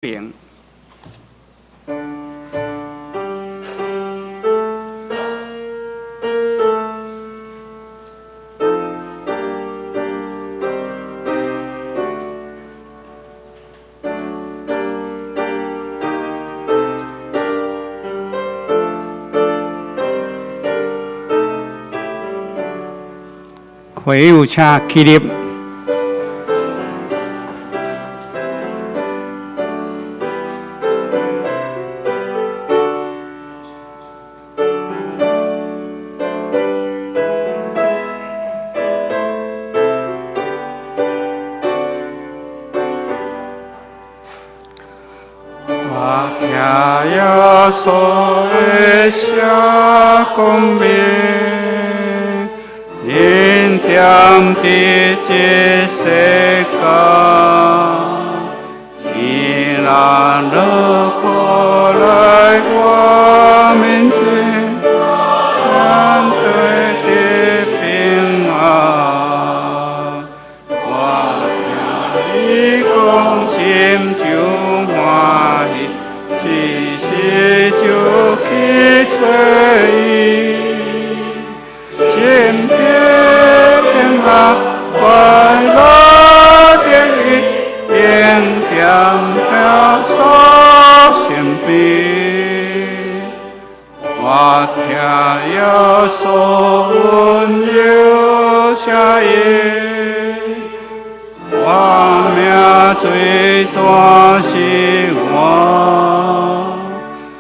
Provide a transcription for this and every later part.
平。会友請起立。我聽耶穌的聲講明，恩典佇這世間，伊若落過來我面前，咱對得平安。我聽伊講心就歡喜，時時就去揣伊，心得平安，快樂的伊，恩典耶穌身邊。我聽耶穌溫柔聲音，我命做全是我，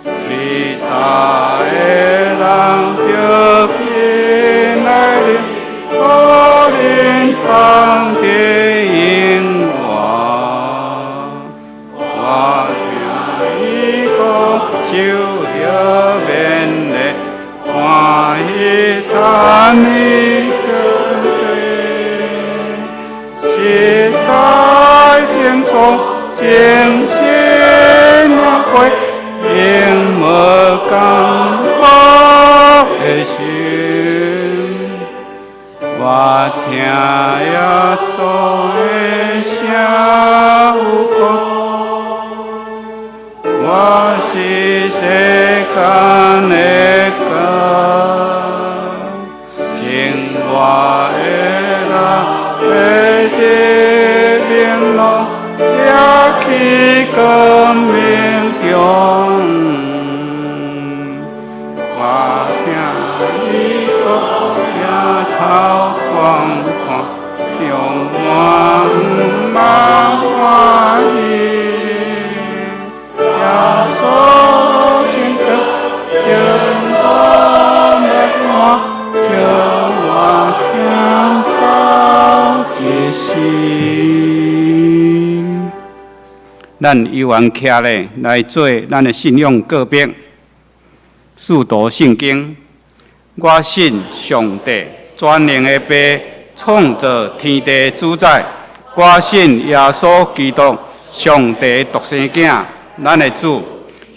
最大的人著拼來臨，可能通得應我。我聽伊講受著勉勵，歡喜趁伊尊貴，實在輕鬆精神若過，永無艱苦的心。我聽耶穌的聲有講，我是世間的光，信我的人會得明朗，行去光明中。我聽伊講，迎頭觀看，充滿滿歡喜。耶穌真光，照我的我，叫我行到這世。咱猶原徛咧來做咱的信仰告白。使徒信經，我信上帝全能的父，創造天地主宰。我信耶穌基督，上帝獨生囝，咱的主。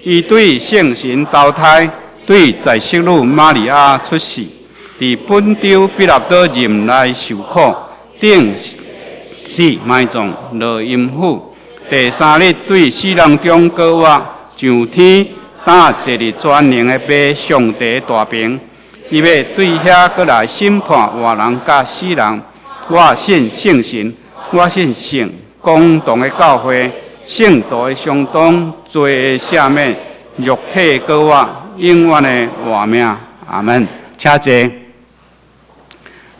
伊對聖神投胎，對在聖女瑪利亞出世，佇本丟彼拉多任內受苦，釘死埋葬，落陰府。第三日對死人中復活，上天，擔坐佇全能的父上帝大爿。伊欲對遐閣來審判活人佮死人。我信聖神，我信聖公同的教會，聖徒的相通，罪的赦免，肉體復活，永遠的活命。阿門。請坐。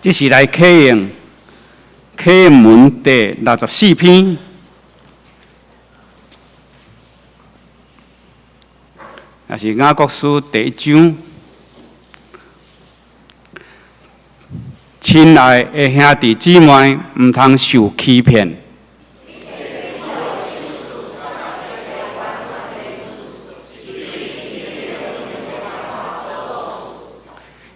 這是來啟用啟應文第64篇。也是雅各書第一章。親愛的兄弟姊妹，毋通受欺騙。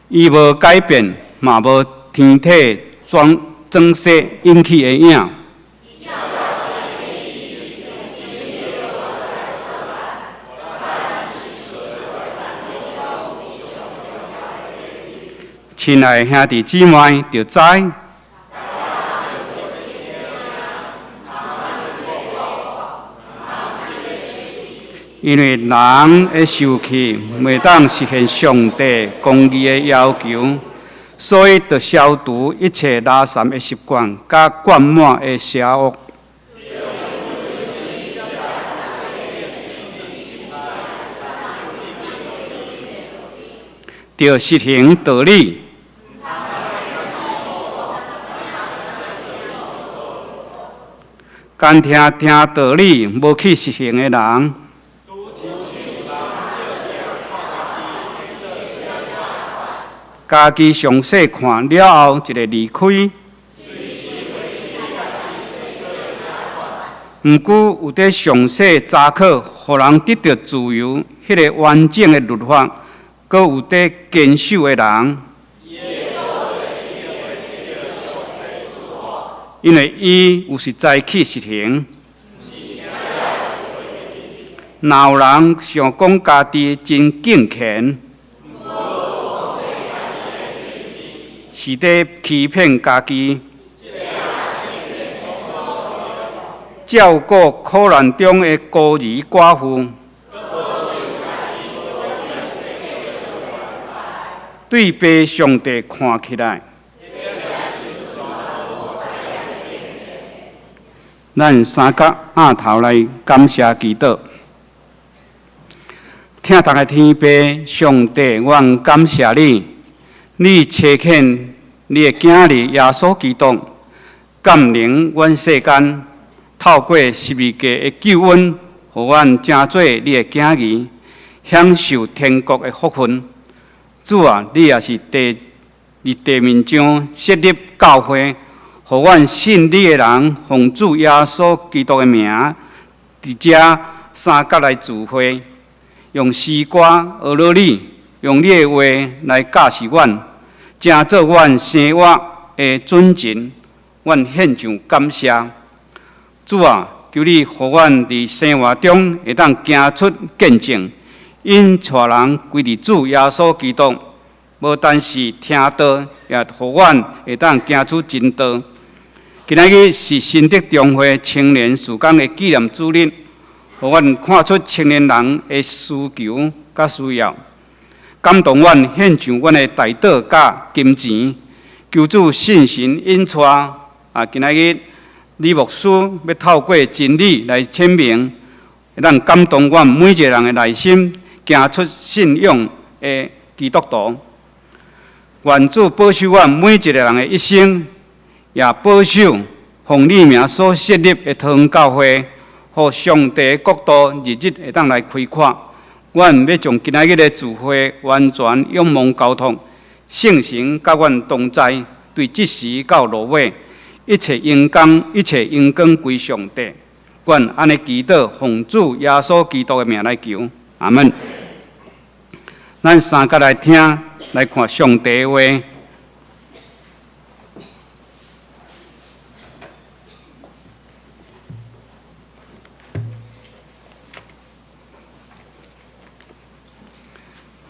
伊無改變，嘛無天體裝裝飾引起的影。親愛的兄弟姊妹，著知。因為人的受氣袂當實現上帝公義的要求，所以著消除一切垃圾的習慣，佮灌滿的邪惡。著實行道理。干聽聽道理，無去實行的人，家己詳細看了後，一个離開。毋過有佇詳細查考，予人得著自由，彼个完整的律法，閣有佇堅守的人，因為伊有實在去實行。若有人想講家己真敬虔，是佇欺騙家己。照顧苦難中的孤兒寡婦，對父上帝看起來，咱三角額頭來感謝祈禱。疼痛的天父上帝，阮感謝你，你差遣你的囝兒耶穌基督降臨阮世間，透過十字架的救恩，予阮成做你的囝兒，享受天國的福分。主啊，你也是地佇地面上設立教會，予阮信你的人，奉主耶穌基督的名，佇遮三角來聚會，用詩歌學了你，用你的話來教示阮，成做阮生活的準繩，阮獻上感謝。主啊，求你予阮佇生活中會當行出見證，引帶人歸佇主耶穌基督，無單是聽道，也予阮會當行出真道。今仔日是新竹中會青年事工的紀念主日，予阮看出青年人的需求佮需要，感動阮獻上阮的代禱佮金錢，求主聖神引帶。啊，今仔日李牧師欲透過真理來顯明，會當感動阮每一个人的內心，行出信仰的基督徒。願主保守阮每一个人的一生，也保守奉你名所設立的桃園教會，予上帝的國度日日會當來開闊。阮欲將今仔日的聚會完全仰望交託，聖神佮阮同在，對這時到落尾，一切榮光，一切榮光歸上帝。阮按呢祈禱，奉主耶穌基督的名來求，阿門。咱三角來聽，來看上帝的話。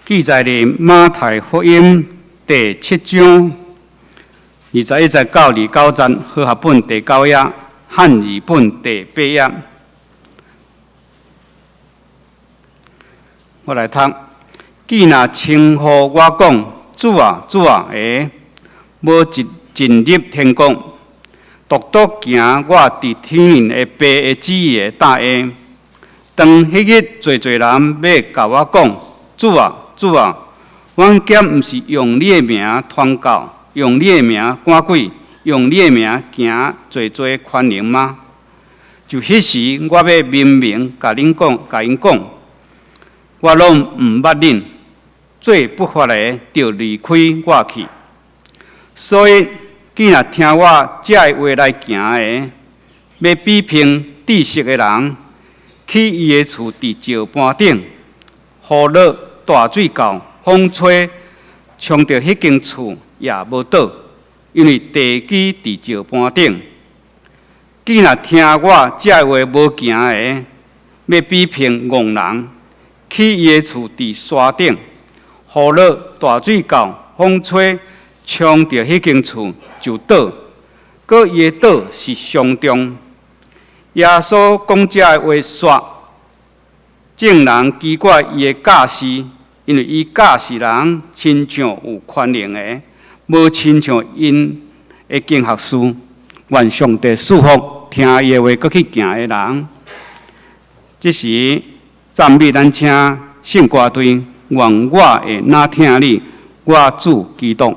記載佇馬太福音第七章21節到29節，和合本第九頁，漢語本第八頁。我來讀：既若稱呼我講主啊主啊的，無一進入天國，獨獨行我佇天頂的父的旨意的才會。當彼日，濟濟人欲共我講：主啊，主啊，阮敢毋是用你的名傳教，用你的名趕鬼，用你的名行濟濟權能嗎？就彼時，我欲明明共恁講，共𪜶講，我攏毋捌恁，做不法的，著離開我去。所以，既若聽我這个話來行的，欲比拼知識的人，去伊的厝佇石盤頂，雨落大水到，風吹，衝著彼間厝也無倒，因為地基佇石盤頂。既若聽我這話無行的，欲比拼戇人，去伊的厝佇沙頂，雨落大水到，風吹，衝著彼間厝就倒，閣伊的倒是相重。耶穌講這話煞，眾人奇怪伊的教示，因為伊教示人親像有權能的，無親像𪜶的經學士。願上帝賜福，聽伊的話，閣去行的人。這時讚美咱請聖歌隊，願我會若疼你，我主基督。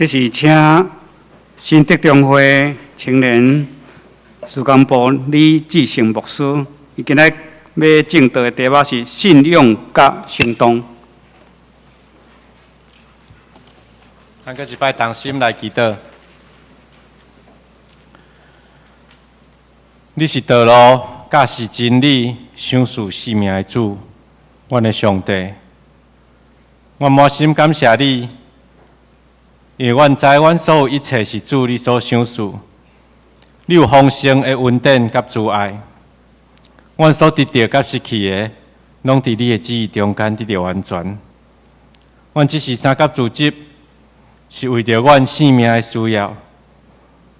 這是請新德中會青年事工部李志成牧師，伊今仔欲證道的題目是信仰佮行動。咱閣一擺同心來祈禱。你是道路，佮是真理，賞賜生命的主，阮的上帝。我滿心感謝你，因為阮知阮所有一切是主你所賞賜。你有豐盛的恩典佮慈愛，阮所得著佮失去的，攏佇你的旨意中間得著完全。阮這是三佮組織，是為著阮性命的需要。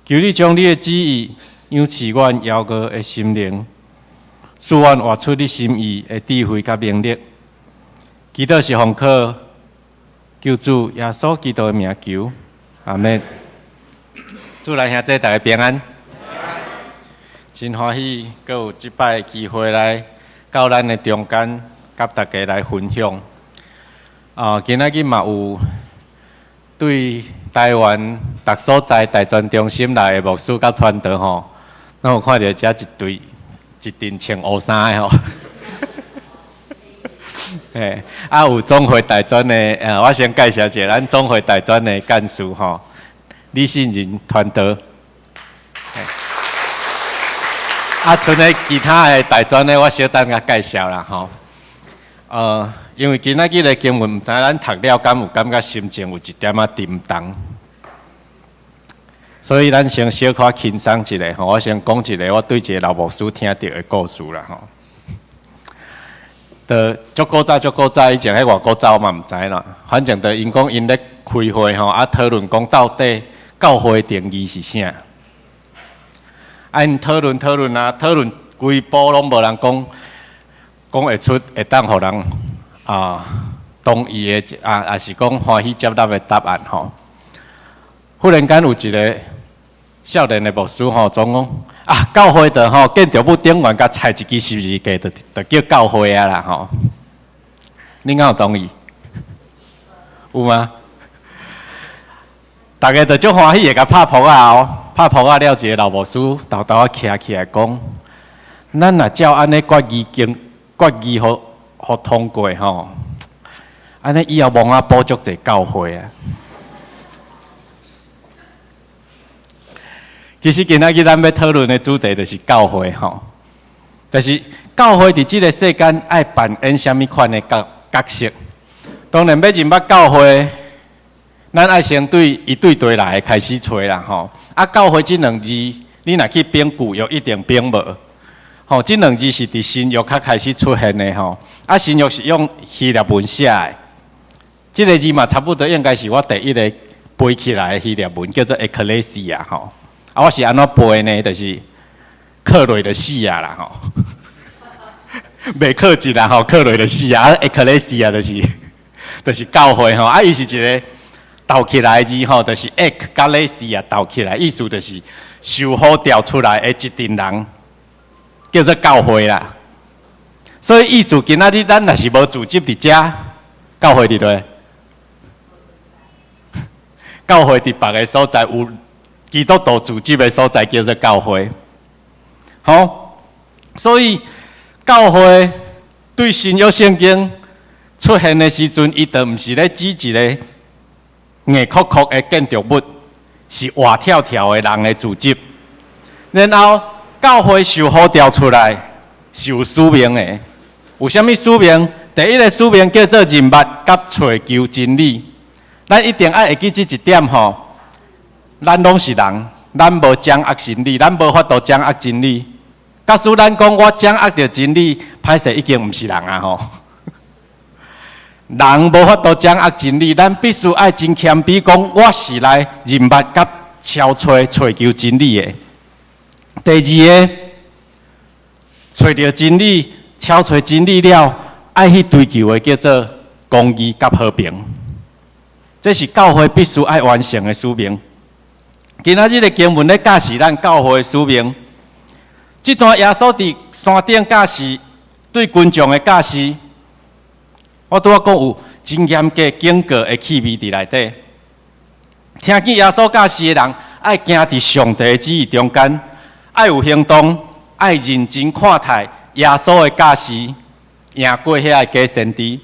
求你將你的旨意養賜阮枵餓的心靈，賜阮活出你心意的智慧佮能力。祈禱是奉靠救主耶穌基督的名求，阿們。主內兄弟大家平安。真歡喜，閣有這擺的機會來到咱的中間，佮大家來分享。啊，今仔日嘛有對台灣逐所在大專中心來的牧師佮傳道吼，咱有看著遮一隊一陣穿烏衫的吼。嘿，啊有總會大專的，我先介紹一下咱總會大專的幹事吼，李信仁傳道。啊，賰咧其他的大專的，我小等共介紹啦吼。因為今仔日的經文，毋知咱讀了敢有感覺心情有一點仔沉重，所以咱先小可輕鬆一下吼。我先講一个我對一个老牧師聽著的故事啦吼。就足古早足古早以前，彼偌古早我嘛毋知啦。反正就𪜶講𪜶咧開會吼，啊討論講到底教會的定義是啥？啊，𪜶討論討論啊，討論規晡攏無人講講會出會當予人啊同意的啊，抑是講歡喜接納的答案吼。忽然間有一个少年的牧師吼，總講啊，教會就吼建築物頂懸共插一支十字架，就就叫教會啊啦吼。恁敢有同意？有嗎？逐家就足歡喜的共拍噗仔哦，拍噗仔了，一个老牧師沓沓仔徛起來講：咱若照按呢決議經決議予予通過吼，按呢以後墓仔埔足濟教會啊。其實今仔日咱欲討論的主題就是教會吼，就是教會佇這个世間愛扮演啥物款的角角色。當然欲認捌教會，咱愛先對伊對佗來開始揣啦吼。啊，教會這兩字，你若去反舊約一定反無。吼，這兩字是佇新約較開始出現的吼。啊，新約是用希臘文寫的，這个字嘛差不多應該是我第一个背起來的希臘文，叫做 Ekklesia 吼。啊，我是按怎背呢？就是剋落就死啊啦吼，袂剋一啦吼，剋落就死啊。Ekklesia 就是就是教會吼，啊，伊是一个鬥起來的字吼，就是 ek 佮 lesia 鬥起來，意思就是受呼召出來的一陣人，叫做教會啦。所以意思今仔日咱若是無組織佇遮，教會佇佗？教會佇別个所在有基督徒組織的所在叫做教會，好，所以教會對新約聖經出現的時陣，伊就毋是咧指一个硬殼殼的建築物，是活跳跳的人的組織。然後教會受呼召出來是有使命的，有啥物使命？第一个使命叫做認捌佮揣求真理。咱一定愛會記這一點吼。咱攏是人，咱無掌握真理，咱無法度掌握真理。假使咱講我掌握著真理，歹勢已經毋是人啊吼。人無法度掌握真理，咱必須愛真謙卑，講我是來認捌佮敲揣揣求真理的。第二个，揣著真理，敲揣真理了，愛去追求的叫做公義佮和平。這是教會必須愛完成的使命。今仔日的經文咧教示咱教會的使命。這段耶穌佇山頂教示對群眾的教示，我拄仔講有真嚴格警告的氣味佇內底。聽見耶穌教示的人，愛行佇上帝的旨意中間，愛有行動，愛認真看待耶穌的教示，贏過遐个假先知。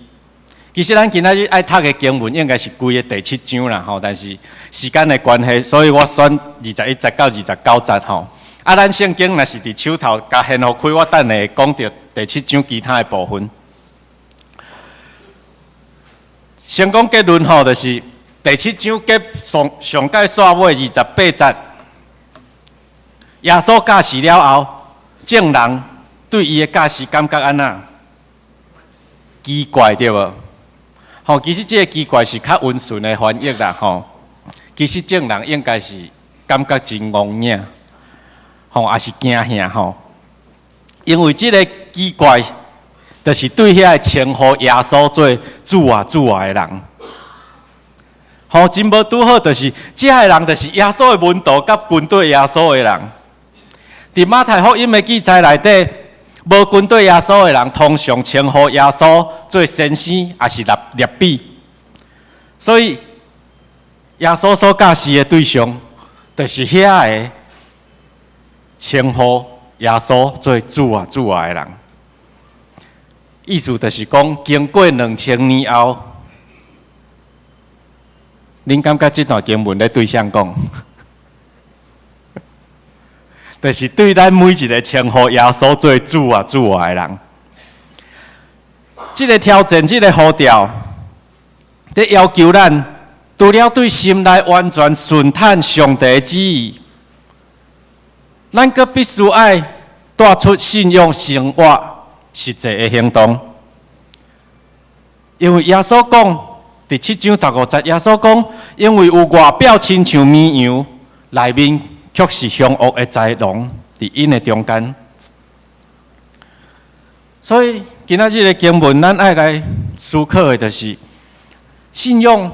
其實咱今仔日愛讀的經文應該是規个第七章啦，吼，但是時間的關係，所以我選21節到29節吼。啊，咱聖經若是佇手頭共掀予開，我等下會講著第七章其他的部分。先講結論吼，就是第七章結上上蓋煞尾28節，耶穌教示了後，眾人對伊的教示感覺按怎？奇怪對無？吼，其實這个奇怪是較溫順的翻譯啦，吼。其實眾人應該是感覺真戇影，吼，也是驚嚇吼。因為這个奇怪，就是對遐个稱呼耶穌做主啊主啊的人，吼，真無拄好，就是這个人就是耶穌的門徒，佮跟綴耶穌的人。佇馬太福音的記載內底，無跟綴耶穌的人，通常稱呼耶穌做先生，抑是辣辣彼。所以耶穌所教示的對象，就是遐个稱呼耶穌做主啊主啊的人。意思就是講，經過2000年後，恁感覺這段經文咧對啥講？就是對咱每一个稱呼耶穌做主啊主啊的人。這个挑戰，這个呼召，佇要求咱，除了對心內完全順趁上帝的旨意，咱閣必須愛帶出信仰生活實際的行動。因為耶穌講，佇七章十五節，耶穌講，因為有外表親像綿羊，內面卻是兇惡的豺狼，佇𪜶的中間。所以今仔日的經文，咱愛來思考的，就是信仰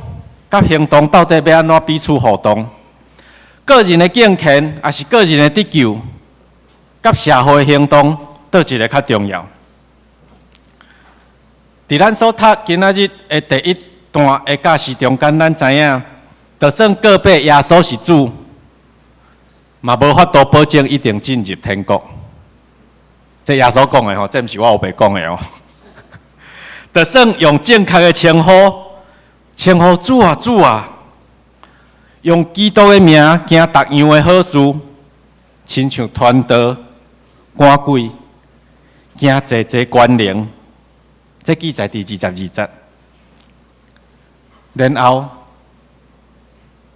佮行動到底欲按怎彼此互動？個人的敬虔，抑是個人的得救，佮社會行動，佗一个較重要？佇咱所讀今仔日的第一段的教示中間，咱知影，就算告白耶穌是主，嘛無法度保證一定進入天國。這耶穌講的吼，這毋是我烏白講的哦。就算用正確的稱呼，稱呼主啊主啊，用基督的名行逐樣的好事，親像傳道、趕鬼、行濟濟權能，這記載佇22節。然後，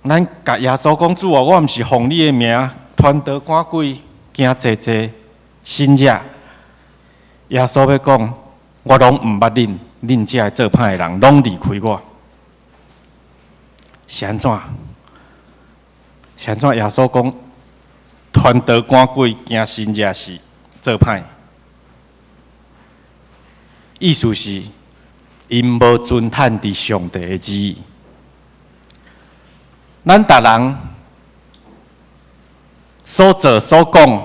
咱共耶穌講主啊，我毋是奉你的名傳道趕鬼，行濟濟神蹟。耶穌欲講，我攏毋捌恁，恁這个做歹的人，攏離開我。是按怎？是按怎？耶穌講，傳道趕鬼行神蹟是做歹，意思是𪜶無遵趁佇上帝的旨意。咱逐人所做所講，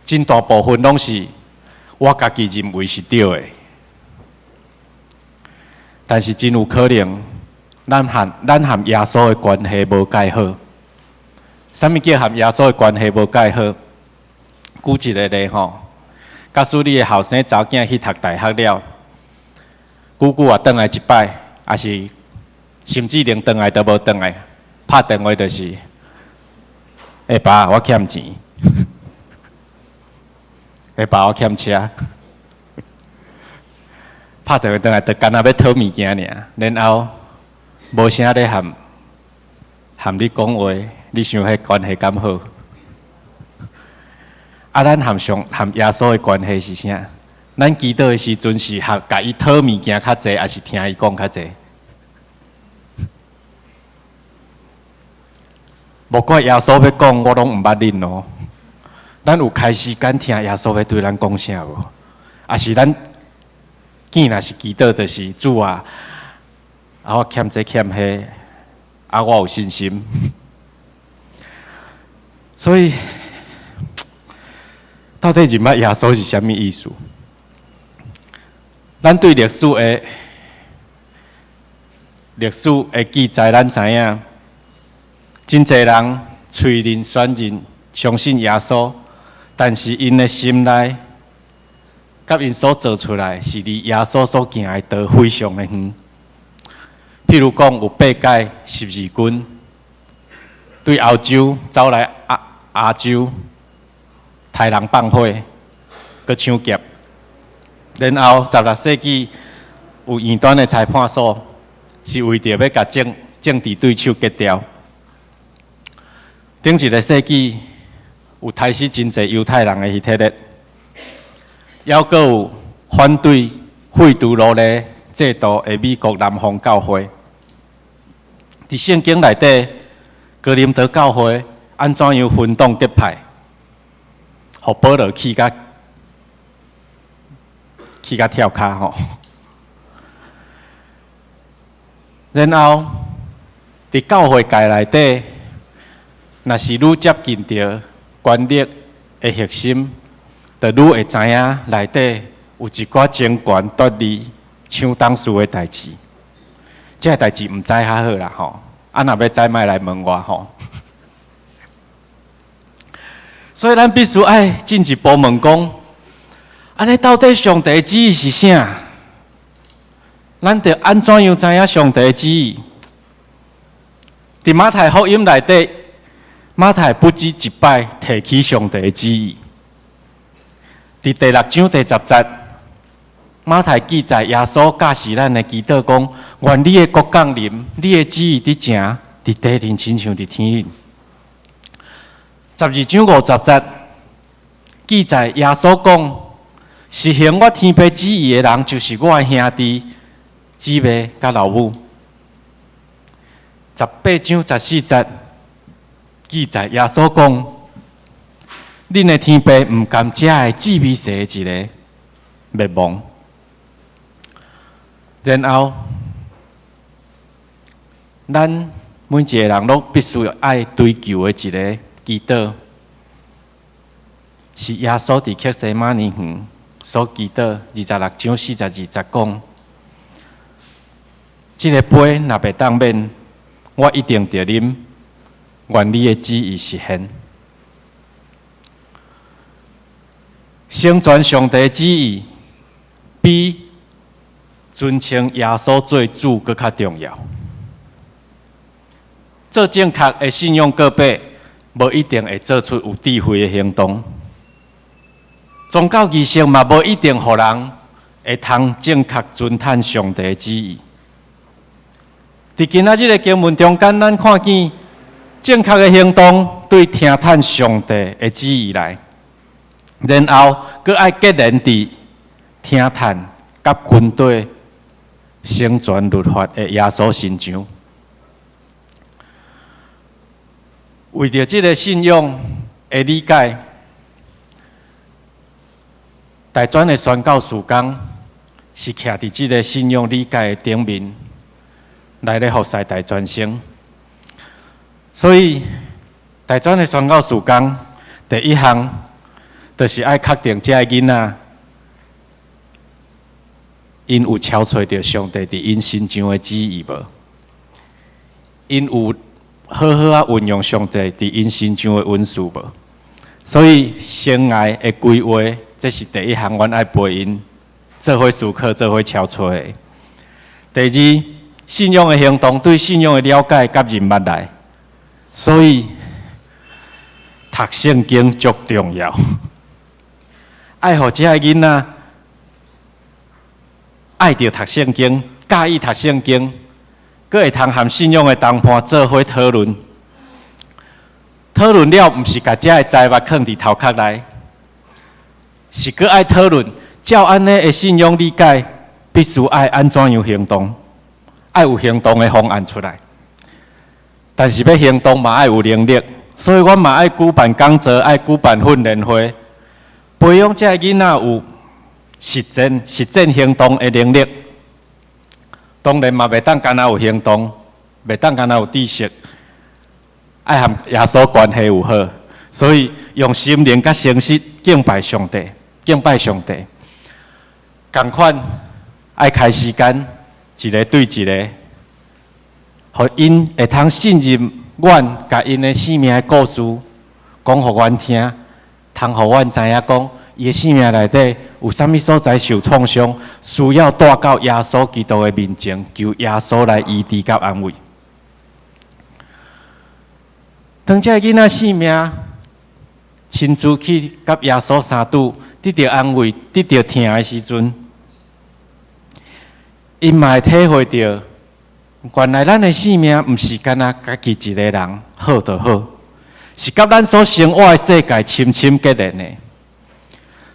真大部分攏是我家己認為是對的，但是真有可能，咱和耶穌的關係無蓋好。啥物叫和耶穌的關係無蓋好？舉一个例吼，假使你的後生查某囝去讀大學了，久久也轉來一擺，抑是甚至連轉來都無轉來，拍電話就是：欸爸，我欠錢。欸爸，我欠車。拍電話轉來，就干焦欲討物件爾，然後無啥咧和和你講話，你想彼關係敢好？啊，咱和上和耶穌的關係是啥？咱祈禱的時陣是和共伊討物件較濟，抑是聽伊講較濟？無怪耶穌欲講，我攏毋捌恁哦。咱有開時間聽耶穌欲對咱講啥無？抑是咱見若是祈禱，就是主啊，啊我欠這欠彼，啊我有信心。所以，到底認捌耶穌是啥物意思？咱對歷史的歷史的記載，咱知影，真濟人喙認宣認相信耶穌，但是𪜶的心內，佮𪜶所做出來，是離耶穌所行的道非常的遠。譬如講，有八改十字軍對歐洲走來亞洲，刣人放火，閣搶劫。然後16世紀有異端的裁判所，是為著欲共政治對手結掉。頂一个世紀有刣死真濟猶太人的希特勒，猶閣有反對廢除奴隸制度的美國南方教會。佇聖經內底，哥林多教會按怎樣分黨結派，予保羅氣甲跳跤吼。然後佇教會界內底，若是愈接近著權力的核心，就愈會知影內底有一寡爭權奪利、搶董事的代誌。這个代誌毋知較好啦吼，啊若欲知，莫來問我吼。所以咱必須愛進一步問講：按呢到底上帝旨意是啥？咱著按怎樣知影上帝旨意？佇馬太福音內底，馬太不止一擺提起上帝的旨意。佇第六章第10節，馬太記載耶穌教示咱的祈禱講：願你的國降臨，你的旨意佇成，佇地頂親像佇天頂。12章50節記載耶穌講：實行我天父旨意的人，就是我的兄弟、姊妹佮老母。18章14節記載耶穌講：恁的天父毋甘遮的至微細的一个滅亡。然後，咱每一个人攏必須愛追求的一个祈禱，是耶穌佇客西馬尼園所祈禱26章42節講：這个杯若袂當免，我一定著啉。願你的旨意實現。成全上帝旨意，比尊稱耶穌做主閣較重要。做正確的信仰告白，無一定會做出有智慧的行動。宗教儀式嘛，無一定予人會通正確遵趁上帝的旨意。佇今仔日的經文中間，咱看見正確的行動對聽趁上帝的旨意來，然後閣愛結連佇聽趁佮軍隊成全律法的耶穌身上。為著這个信仰的理解，大專的宣教事工是徛佇這个信仰理解的頂面來咧服侍大專生。所以，大專的宣教事工第一項，就是愛確定這个囡仔，𪜶有敲揣著上帝佇𪜶身上的旨意無？𪜶有好好仔運用上帝佇𪜶身上的恩賜無？所以生涯的規劃，這是第一項，阮愛陪𪜶做伙思考、做伙敲揣的。第二，信仰的行動對信仰的了解佮認捌來，所以讀聖經足重要。愛予這个囡仔愛著讀聖經，佮意讀聖經，閣會通和信仰的同伴做伙討論。討論了，毋是共這个財物囥佇頭殼內，是閣愛討論，照按呢的信仰理解，必須愛按怎樣行動，愛有行動的方案出來。但是欲行動嘛愛有能力，所以阮嘛愛舉辦講座，愛舉辦訓練會，培養這个囡仔有實踐行動的能力。當然嘛，袂當干焦有行動，袂當干焦有知識，愛和耶穌關係有好，所以用心靈佮誠實敬拜上帝，敬拜上帝。仝款愛開時間，一个對一个予𪜶會通信任阮，共𪜶的生命的故事講予阮聽，通予阮知影講，伊的生命內底有啥物所在受創傷，需要帶到耶穌基督的面前，求耶穌來醫治佮安慰。當這个囡仔性命親自去佮耶穌相拄，得著安慰、得著疼的時陣，𪜶嘛會體會著，原來咱的性命毋是干焦家己一个人好就好，是佮咱所生活的世界深深結連的。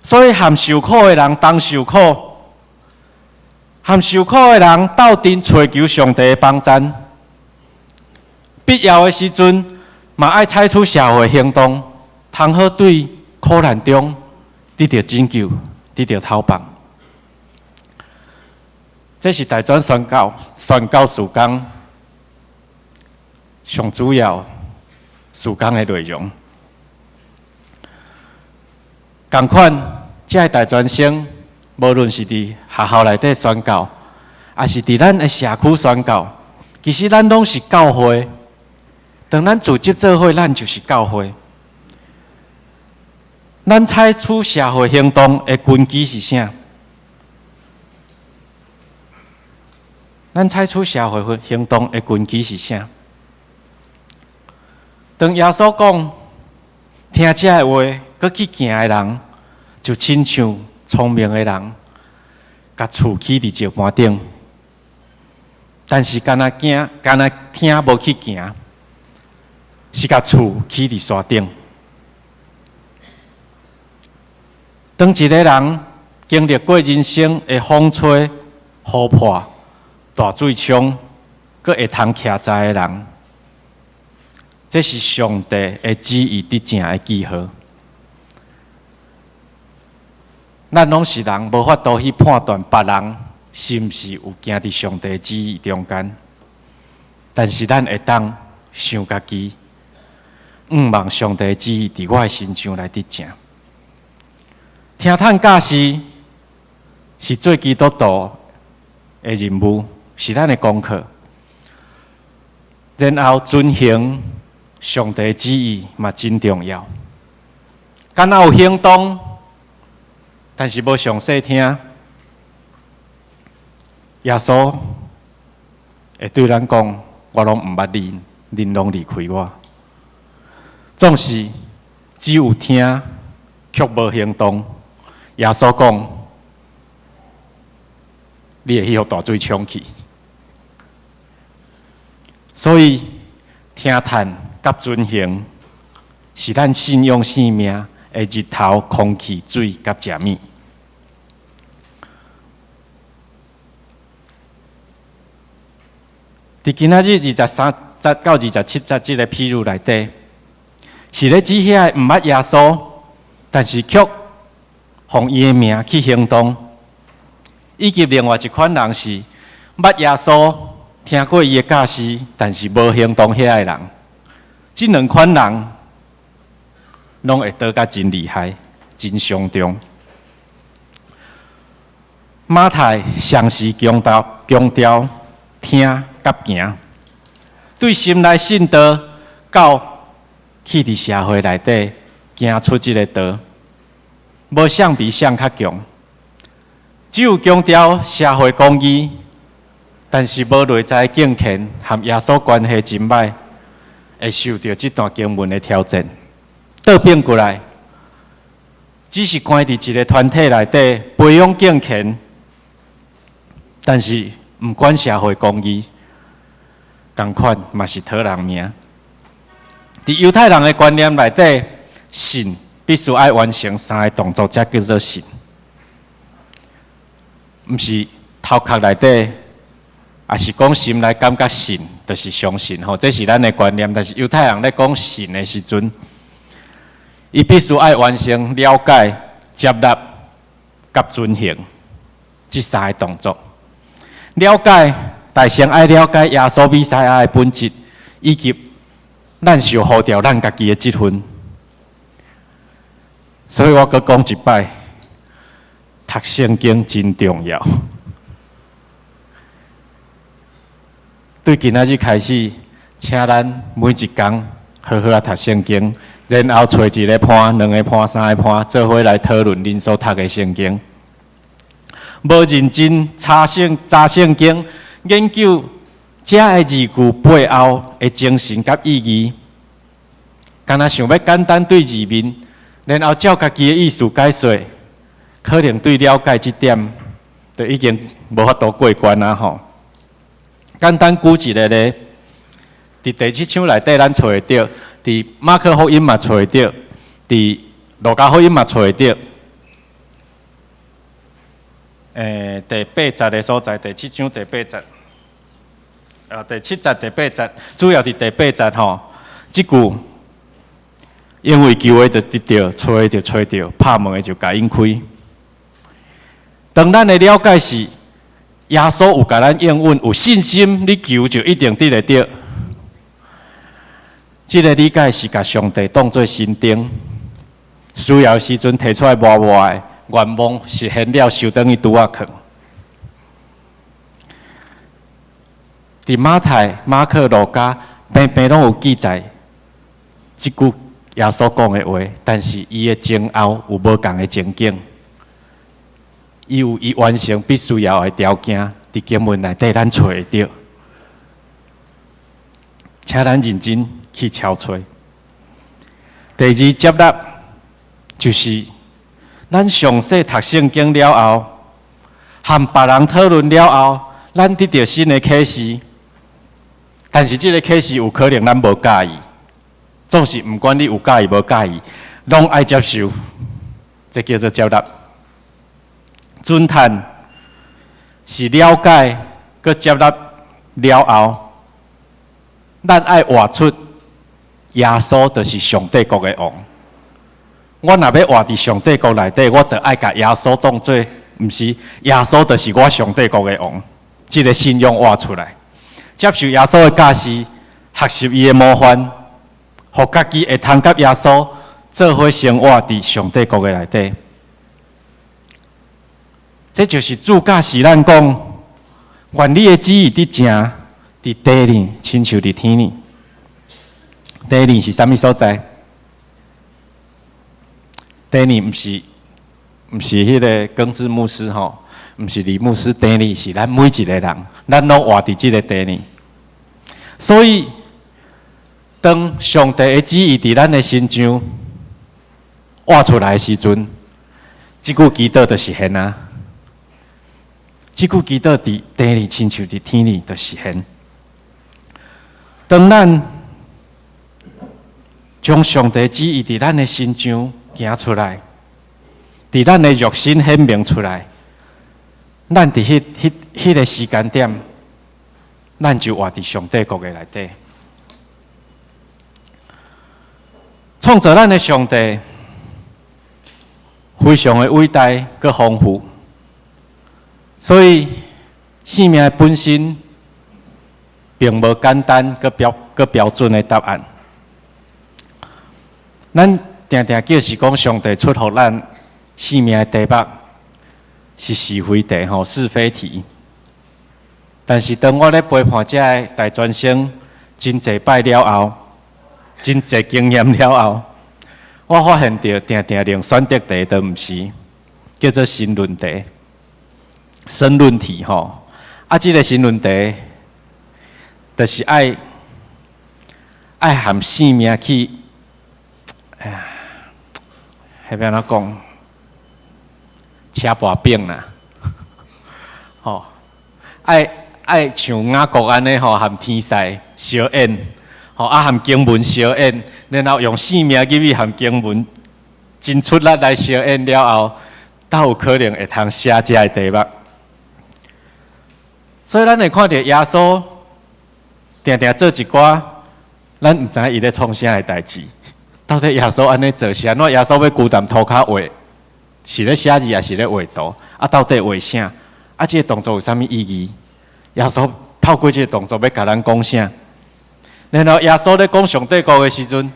所以，和受苦的人同受苦，和受苦的人鬥陣揣求上帝的幫贊，必要的時陣嘛愛採取社會行動，通好對苦難中得著拯救，得著透放。這是大專宣教宣教事工上主要事工的內容。仝款，這个大專生，無論是佇學校內底宣教，抑是佇咱的社區宣教，其實咱攏是教會。當咱組織做伙，咱就是教會。咱採取社會行動的根基是啥？咱採取社會行動的根基是啥？當耶穌講聽這个話，閣去行的人，就親像聰明的人，共厝起佇石盤頂。但是干焦行，干焦聽無去行，是共厝起佇沙頂。當一个人經歷過人生的風吹雨破、大水沖，閣會通徛在的人，這是上帝的旨意得成的記號。咱攏是人，無法度去判斷別人是毋是有行佇上帝旨意中間，但是咱會當想家己，向望上帝旨意佇我的身上來得成。聽嘆教示是做基督徒的任務，是咱的功課。然後遵行上帝旨意嘛真重要。敢若有行動，但是無詳細聽，耶穌會對咱講：我攏毋捌恁，恁攏離開我。總是只有聽，卻無行動。耶穌講：你會去予大水沖去。所以聽嘆佮遵行，是咱信仰生命的日頭、空氣、水佮食物。佇今仔日23節到27節這个譬喻內底，是咧指遐个毋捌耶穌，但是卻奉伊的名去行動，以及另外一款人是捌耶穌、聽過伊的教示，但是無行動遐个人。這兩款人攏會倒甲真厲害、真傷重。馬太詳細強調強調聽佮行，對心內信道到去佇社會內底行出這个道，無啥比啥較強，只有強調社會公義，但是無內在敬虔和耶穌關係真歹，會受著這段經文的挑戰。倒反過來，只是關佇一个團體內底培養敬虔，但是毋管社會公義，仝款嘛是討人命。佇猶太人的觀念內底，信必須愛完成三个動作，才叫做信。毋是頭殼內底，抑是講心內感覺信，就是相信吼。這是咱的觀念。但是猶太人咧講信的時陣，伊必須愛完成了解、接納、佮遵行這三个動作。了解，大先愛了解耶穌彌賽亞的本質，以及咱受呼召咱家己的職分。所以我閣講一擺，讀聖經真重要。對今仔日開始，請咱每一工好好仔讀聖經，然後揣一个伴、兩个伴、三个伴，做伙來討論恁所讀的聖經。無認真查聖經，研究這个字句背後的精神佮意義，敢若想欲簡單對字面，然後照家己的意思解說，可能對了解這點，就已經無法度過關啊吼。簡單舉一个例，佇第七章內底咱揣會著，佇馬可福音嘛揣會著，佇路加福音嘛揣會著。第八節的所在，第七章第八節，第七節第八節，主要佇第八節吼，這句因為求的就得著，揣的就揣著，拍門的就共𪜶開。當咱的了解是，耶穌有共咱應允，有信心，你求就一定得會著。這个理解是共上帝當做神燈，需要時陣提出來摸摸的，願望實現了，收轉去拄仔囥。佇馬太、馬可、路加，平平攏有記載這句耶穌講的話，但是伊的前後有無仝的情景，伊有伊完成必須要的條件，佇經文內底咱揣會著，請咱認真去敲揣。第二接納就是咱詳細讀聖經了後，和別人討論了後，咱得著新的啟示。但是這个啟示有可能咱無佮意，總是毋管你有佮意無佮意，攏愛接受，這叫做接納。尊嘆是了解閣接納了後，咱愛活出耶穌就是上帝國的王。我若欲活佇上帝國內底，我就愛共耶穌當做，毋是耶穌就是我上帝國的王。這个信仰活出來，接受耶穌的教示，學習伊的模範，予家己會通佮耶穌做伙生活佇上帝國的內底。這就是主教示咱講，願你的旨意佇成，佇地裡，親像佇天裡。地裡是啥物所在？地裡毋是彼个耿志牧師吼，毋是李牧師。地裡是咱每一个人，咱攏活佇這个地裡。所以，當上帝的旨意佇咱的身上活出來的時陣，這句祈禱就實現啊！這句祈禱佇地裡親像佇天裡就實現。當咱將上帝旨意佇咱的身上行出來，佇咱的肉身顯明出來，咱佇彼個時間點，咱就活佇上帝國的內底。創造咱的上帝非常的偉大閣豐富，所以生命本身並無簡單閣標準的答案。咱定定叫是講上帝出予咱生命的題目是是非題吼，是非題。但是當我咧陪伴這个大專生真濟擺了後，真濟經驗了後，我發現著定定連選擇題都毋是，叫做申論題、申論題吼。啊，這个申論題，就是愛含生命去，哎呀，彼欲按怎講？車跋餅啦，吼，愛像雅各按呢吼，含天使相演，吼啊含經文相演，然後用生命入去含經文真出力來相演了後，才有可能會通寫這个題目。所以咱會看著耶穌定定做一寡，咱毋知影伊咧創啥的代誌。到底耶穌按呢做是按怎？耶穌欲孤單塗跤畫，是咧寫字，抑是咧畫圖？啊，到底畫啥？啊，這个動作有啥物意義？耶穌透過這个動作欲共咱講啥？然後耶穌咧講上帝國的時陣，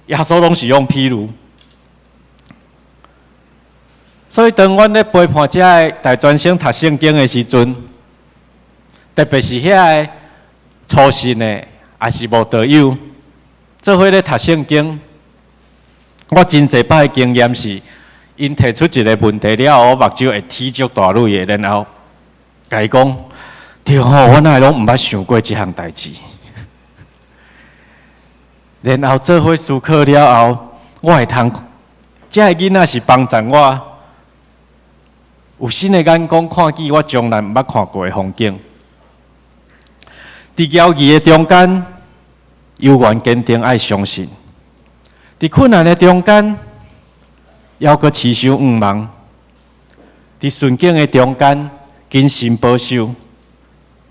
耶穌攏是用譬喻。所以當阮咧陪伴這个大專生讀聖經的時陣，特別是遐个初信的，抑是慕道友，做伙咧讀聖經。我真濟擺的經驗是，𪜶提出一个問題了後，我目睭會睇足大蕊的，然後共伊講：對吼，我哪會攏毋捌想過這項代誌。然後做伙思考了後，我會通，這个囡仔是幫助我有新的眼光看見我從來毋捌看過的風景。佇猶豫的中間，猶原堅定愛相信；佇困難的中間，猶閣持守向望；佇順境的中間，謹慎保守；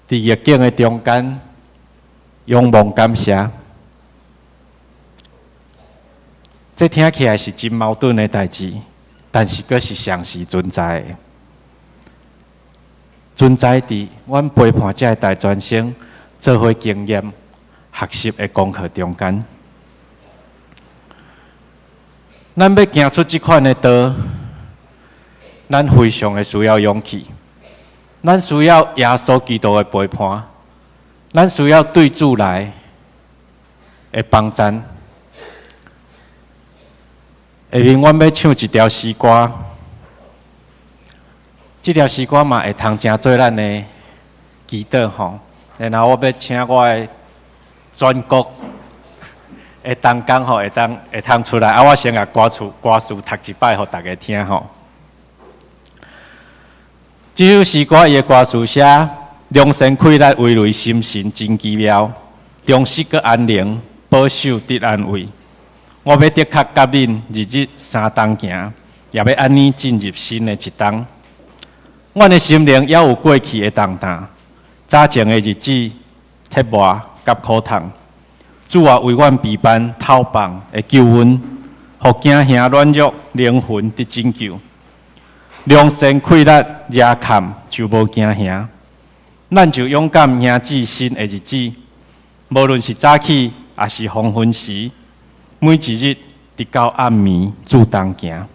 佇逆境的中間，仰望感謝。這聽起來是真矛盾的代誌，但是閣是同時存在的，存在佇阮陪伴這个大專生做伙經驗學習的功課中間。咱欲行出這款的道，咱非常的需要勇氣，咱需要耶穌基督的陪伴，咱需要對主來的幫贊。下面阮欲唱一條詩歌，這條詩歌嘛會通成做咱的祈禱吼。然後我欲請我的全國的同工吼，會通出來。啊，我先共歌詞讀一擺，予大家聽吼。這首詩歌伊的歌詞寫：良善氣力威雷心神真奇妙，忠實閣安寧，保守得安慰。我欲的確佮恁日日相同行，也欲按呢進入新的一冬。阮的心靈猶有過去的重擔，早前的日子折磨佮苦痛。主啊，為阮備辦透放的救恩，予驚嚇軟弱靈魂得拯救。良善氣力遮坎就無驚嚇，咱就勇敢迎接新的日子。無論是早起，抑是黃昏時，每一日直到暗暝，主同行。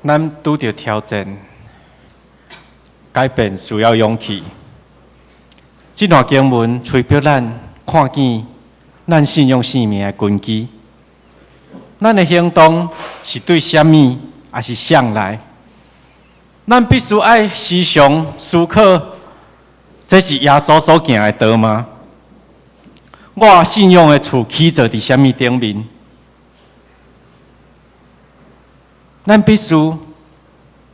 咱拄著挑戰，改變需要勇氣。這段經文催逼咱看見咱信仰生命的根基。咱的行動是對啥物，抑是誰來？咱必須愛時常思考，這是耶穌所行的道嗎？我信仰的厝起造佇啥物頂面？咱必須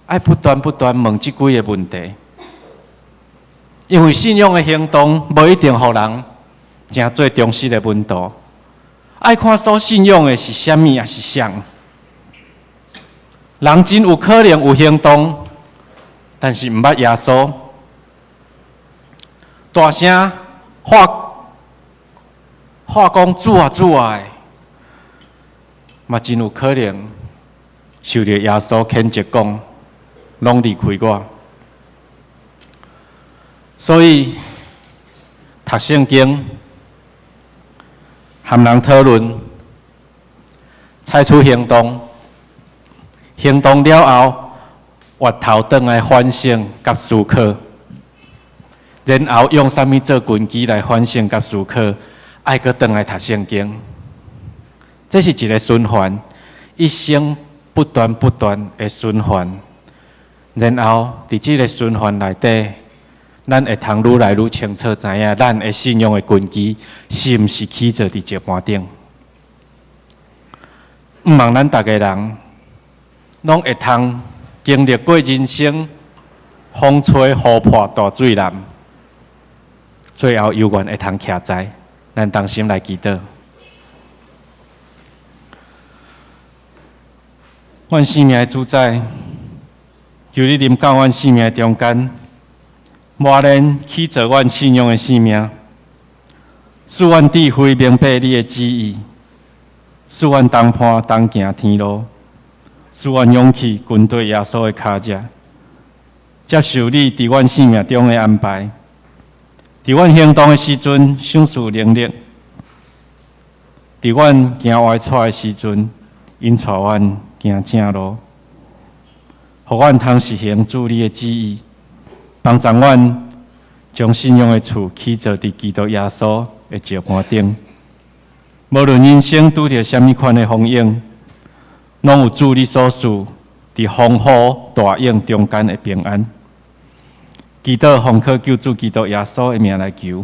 愛不斷不斷問這幾个問題，因為信仰的行動無一定予人成做忠實的門徒。愛看所信仰的是啥物，抑是誰？人真有可能有行動，但是毋捌耶穌。大聲喊喊講主啊主啊的，嘛真有可能受著耶穌譴責講，攏離開我。所以讀聖經、和人討論、採取行動，行動了後，回頭轉來反省佮思考，然後用啥物做根基來反省佮思考，愛閣轉來讀聖經。這是一个循環，一生不斷不斷的循環。然後佇這个循環內底，咱會通愈來愈清楚知影，咱的信仰的根基是毋是起造佇石盤頂。毋望咱逐个人攏會通經歷過人生風吹雨破大水湳，最後猶原會通徛在。咱同心來祈禱。阮生命的主宰，求你臨到阮生命中間，磨練起造阮信仰的生命，賜阮智慧明白你的旨意，賜阮同伴同行天路，賜阮勇氣跟隨耶穌的跤跡，接受你佇阮生命中的安排。佇阮行動的時陣，賞賜能力；佇阮行歪錯的時陣，引帶阮行正路，予阮通實行主你的旨意，幫助阮將信仰的厝起造佇基督耶穌的石盤頂。無論人生拄著啥物款的風湧，攏有主你所賜佇風雨大湧中間的平安。祈禱奉靠救主基督耶穌的名來求，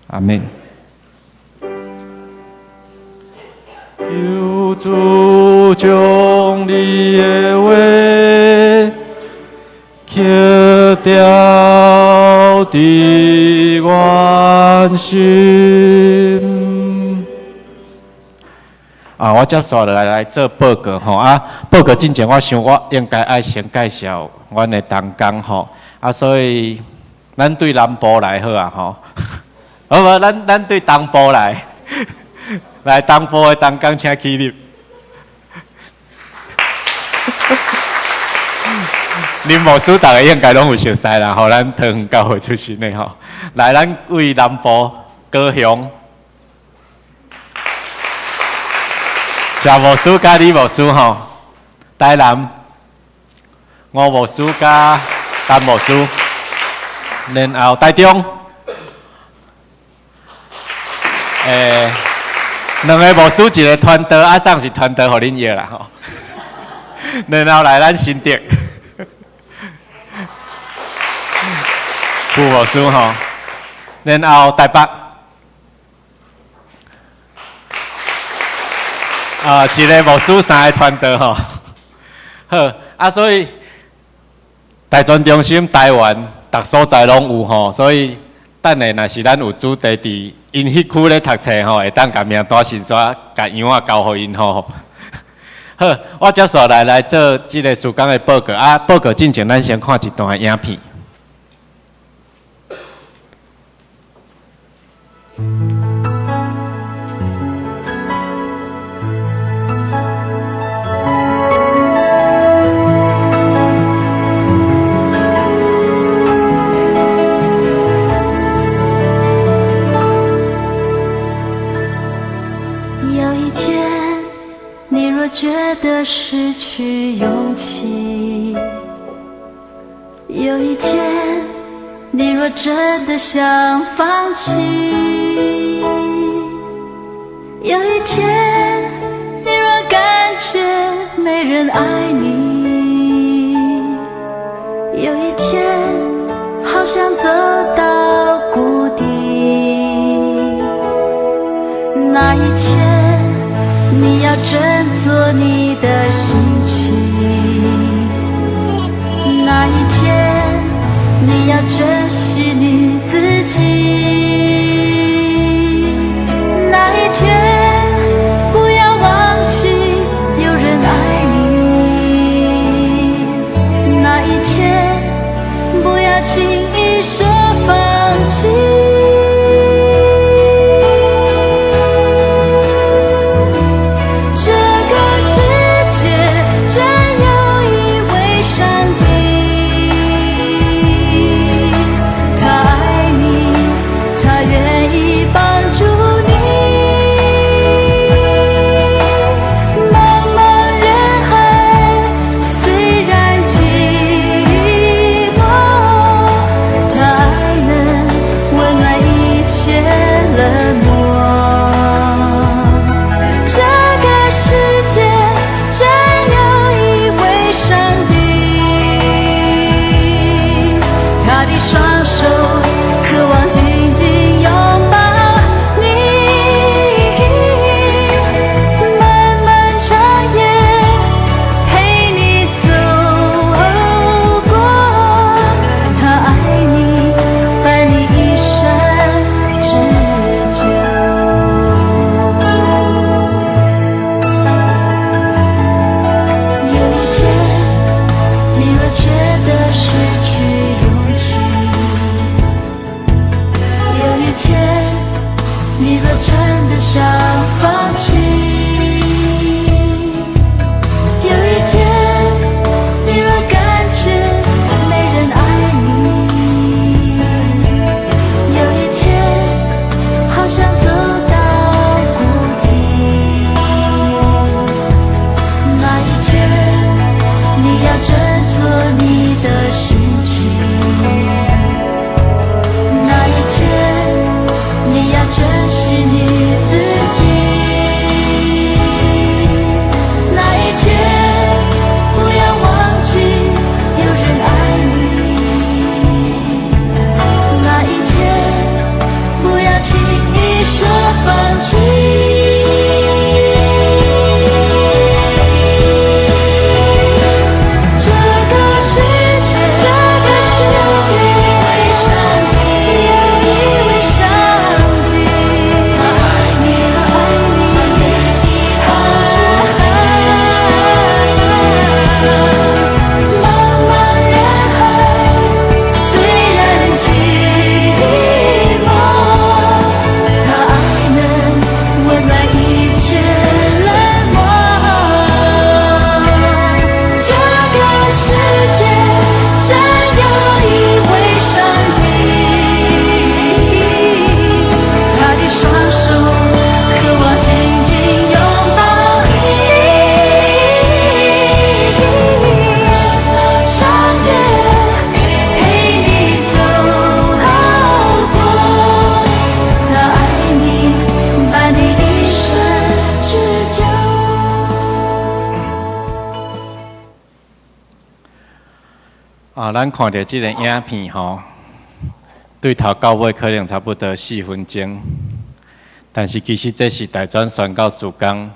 阿們。求主將你的話刻雕佇阮心。啊，我接紲落來來做報告吼啊！報告進前，我想我應該愛先介紹阮的同工吼啊，所以咱對南部來好啊吼，好無？咱對東部來，來東部的同工請起立。林牧師，逐家應該攏有熟似啦，吼，咱桃園教會出身的吼。來，咱為南部高雄，謝牧師佮李牧師吼，台南吳牧師佮陳牧師，然後台中，兩个牧師一个傳道，啊，送是傳道予恁約啦吼。然後來咱新竹，傅牧師吼，然後台北，啊，一个牧師三個傳道吼。好，啊，所以大專中心台灣逐所在攏有吼，所以等下若是咱有主題佇𪜶彼區咧讀冊吼，會當共名單先煞共樣仔交予𪜶吼。好，我接紲來來做這个事工的報告。啊，報告進前，咱先看一段影片。有一天，你若覺得失去勇氣，有一天你若真的想放棄，有一天你若感覺沒人愛你，有一天好像走到谷底，那一天你要振作你的心情，那一天你要珍惜你自己，那一天不要忘記有人愛你，那一天不要輕易說放棄。這個世界真有一位上帝，他愛你，他願意幫助你。茫茫人海，雖然寂寞，他愛能溫暖一切冷漠。這個世界真有一位上帝，他的雙手渴望緊緊擁抱你。漫漫長夜陪你走過，他愛你，伴你一生之久。有一天，你若覺得失去勇氣，有一天，你若真的想放棄，有一天，你若感覺沒人愛你，有一天，好像走到谷底，那一天，你要振作你的心情，那一天，你要珍惜你自己，那一天，不要忘記有人愛你，那一天，不要輕易說放棄。這個世界，這個世界，上帝，有一位上帝，他愛你，他愛你，他願意幫助你。茫茫人海，雖然寂寞，他愛能溫暖一切冷漠。這個世界真有一位上帝，他的雙手渴望緊緊擁抱你。長夜陪你走過，他愛你，伴你一生之久。啊，咱看著這個影片吼，對頭到尾可能差不多4分鐘，但是其實這是大專宣教事工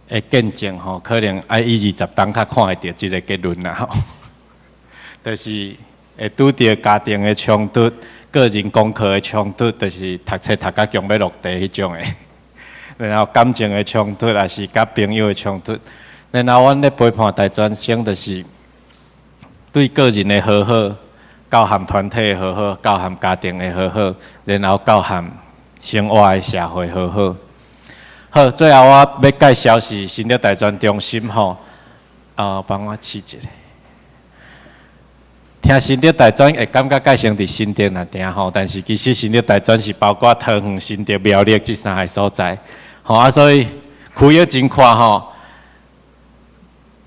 的見證吼，可能愛一二十冬較看會著這個結論啦吼。就是會拄著家庭的衝突、個人功課的衝突，就是讀冊讀甲強欲落地彼種的，然後感情的衝突，也是佮朋友的衝突，然後阮咧陪伴大專生，就是對個人的和好，到和團體的和好，到和家庭的和好，然後到和生活的社會和好。好，最後我欲介紹是新竹大專中心吼，幫我試一下。聽新竹大專會感覺蓋先佇新竹爾爾吼，但是其實新竹大專是包括桃園、新竹、苗栗這三个所在，吼啊，所以區域真闊吼。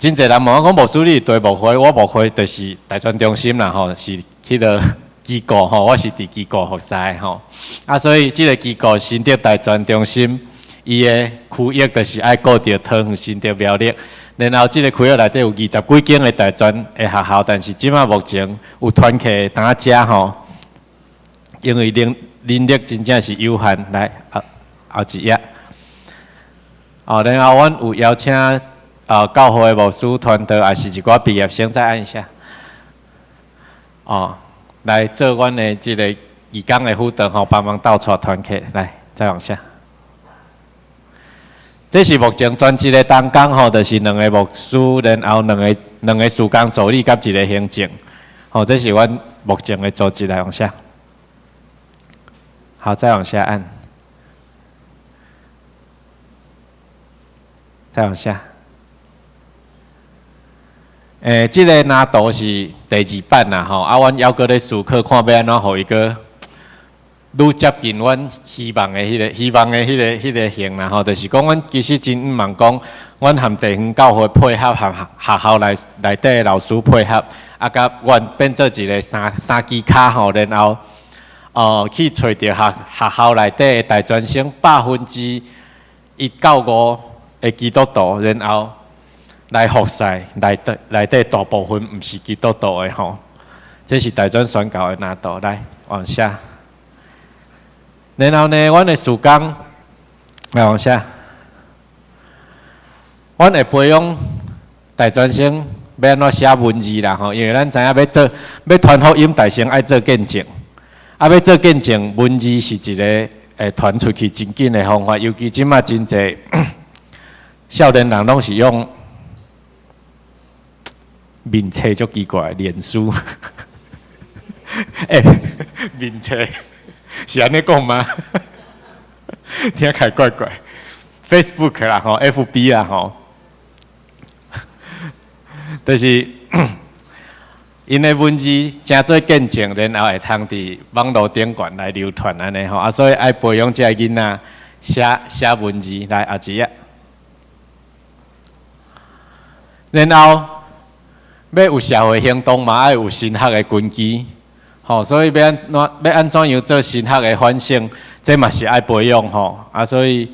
真濟人問我講牧師你佗牧會，我牧會就是大專中心啦吼，是彼个機構吼，我是佇機構服侍吼。啊，所以這个機構新竹大專中心，伊的區域就是愛顧著桃園、新竹、苗栗。然後這个區域內底有二十幾間的大專的學校，但是這馬目前有團契佇遮吼，因為人力真正是有限，來後後一頁。哦，然後阮有邀請教會的牧師團隊，也是一寡畢業生，再按一下。哦，來做阮的這个義工的輔導吼，幫忙鬥帶團契，來再往下。這是目前專職的同工吼，就是兩个牧師，然後兩個事工助理佮一个行政。吼，這是阮目前的組織，來往下。好，再往下按。再往下。這个藍圖是第二版啦，吼，啊，阮猶閣咧思考，看欲按怎予伊閣愈接近阮希望的彼个形啦，吼，就是講阮其實真向望講，阮和地方教會配合，和學校內底的老師配合，啊，佮阮變做一个三支跤吼，然後去揣著學校內底的大專生1%到5%的基督徒，然後來服侍內底大部分毋是基督徒的吼，這是大專宣教的難度。來往下，然後呢，阮的事工來往下，阮會培養大專生欲按怎寫文字啦吼，因為咱知影欲做欲傳福音，大先愛做見證，啊，欲做見證，文字是一個會傳出去真緊的方法，尤其這馬真濟少年人攏是用面冊足奇怪，臉書，欸，面冊是按呢講嗎？聽起來怪怪。Facebook 啦吼，FB 啦吼，就是𪜶的文字成做見證，然後會通佇網路頂懸來流傳按呢吼，啊，所以愛培養這个囡仔寫寫文字來後一頁，然後欲有社會行動嘛，愛有神學的根基，吼，所以欲按怎欲按怎樣做神學的反省，這嘛是愛培養吼，啊，所以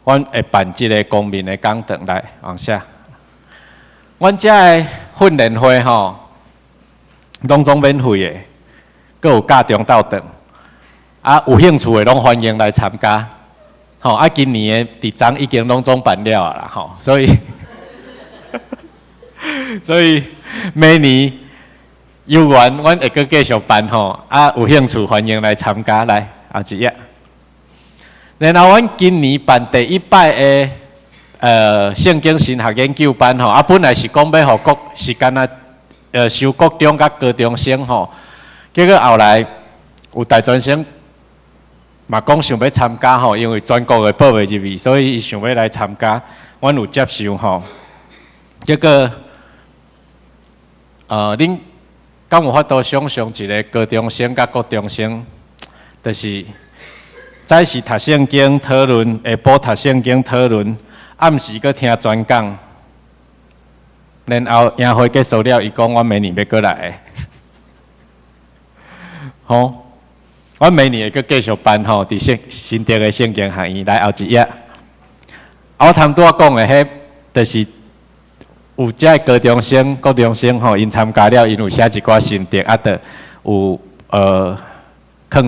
阮會辦這个公民的講堂來往下。阮遮的訓練會吼，攏總免費的，閣有教中晝頓，啊，有興趣的攏歡迎來參加，吼，啊，今年的佇昨已經攏總辦了啦，吼，所以明年有緣，阮會閣繼續辦吼，啊，有興趣歡迎來參加來，後一頁。然後阮今年辦第一擺的聖經神學研究班吼，啊，本來是講欲予國是干焦收國中佮高中生吼，結果後來有大專生嘛講想欲參加吼，因為全國的報袂入去，所以伊想欲來參加，阮有接受吼。結果恁敢有法度想像一个高中生佮國中生，就是早時讀聖經討論，下晡讀聖經討論，暗時閣聽專講，然後營會結束了，伊講阮明年欲閣來，吼，阮明年會閣繼續辦吼，佇新新竹的聖經學院來後一頁。啊，我頭拄仔講的彼，就是有遮个高中生、國中生吼，𪜶參加了，𪜶有寫一寡心得，啊，著有囥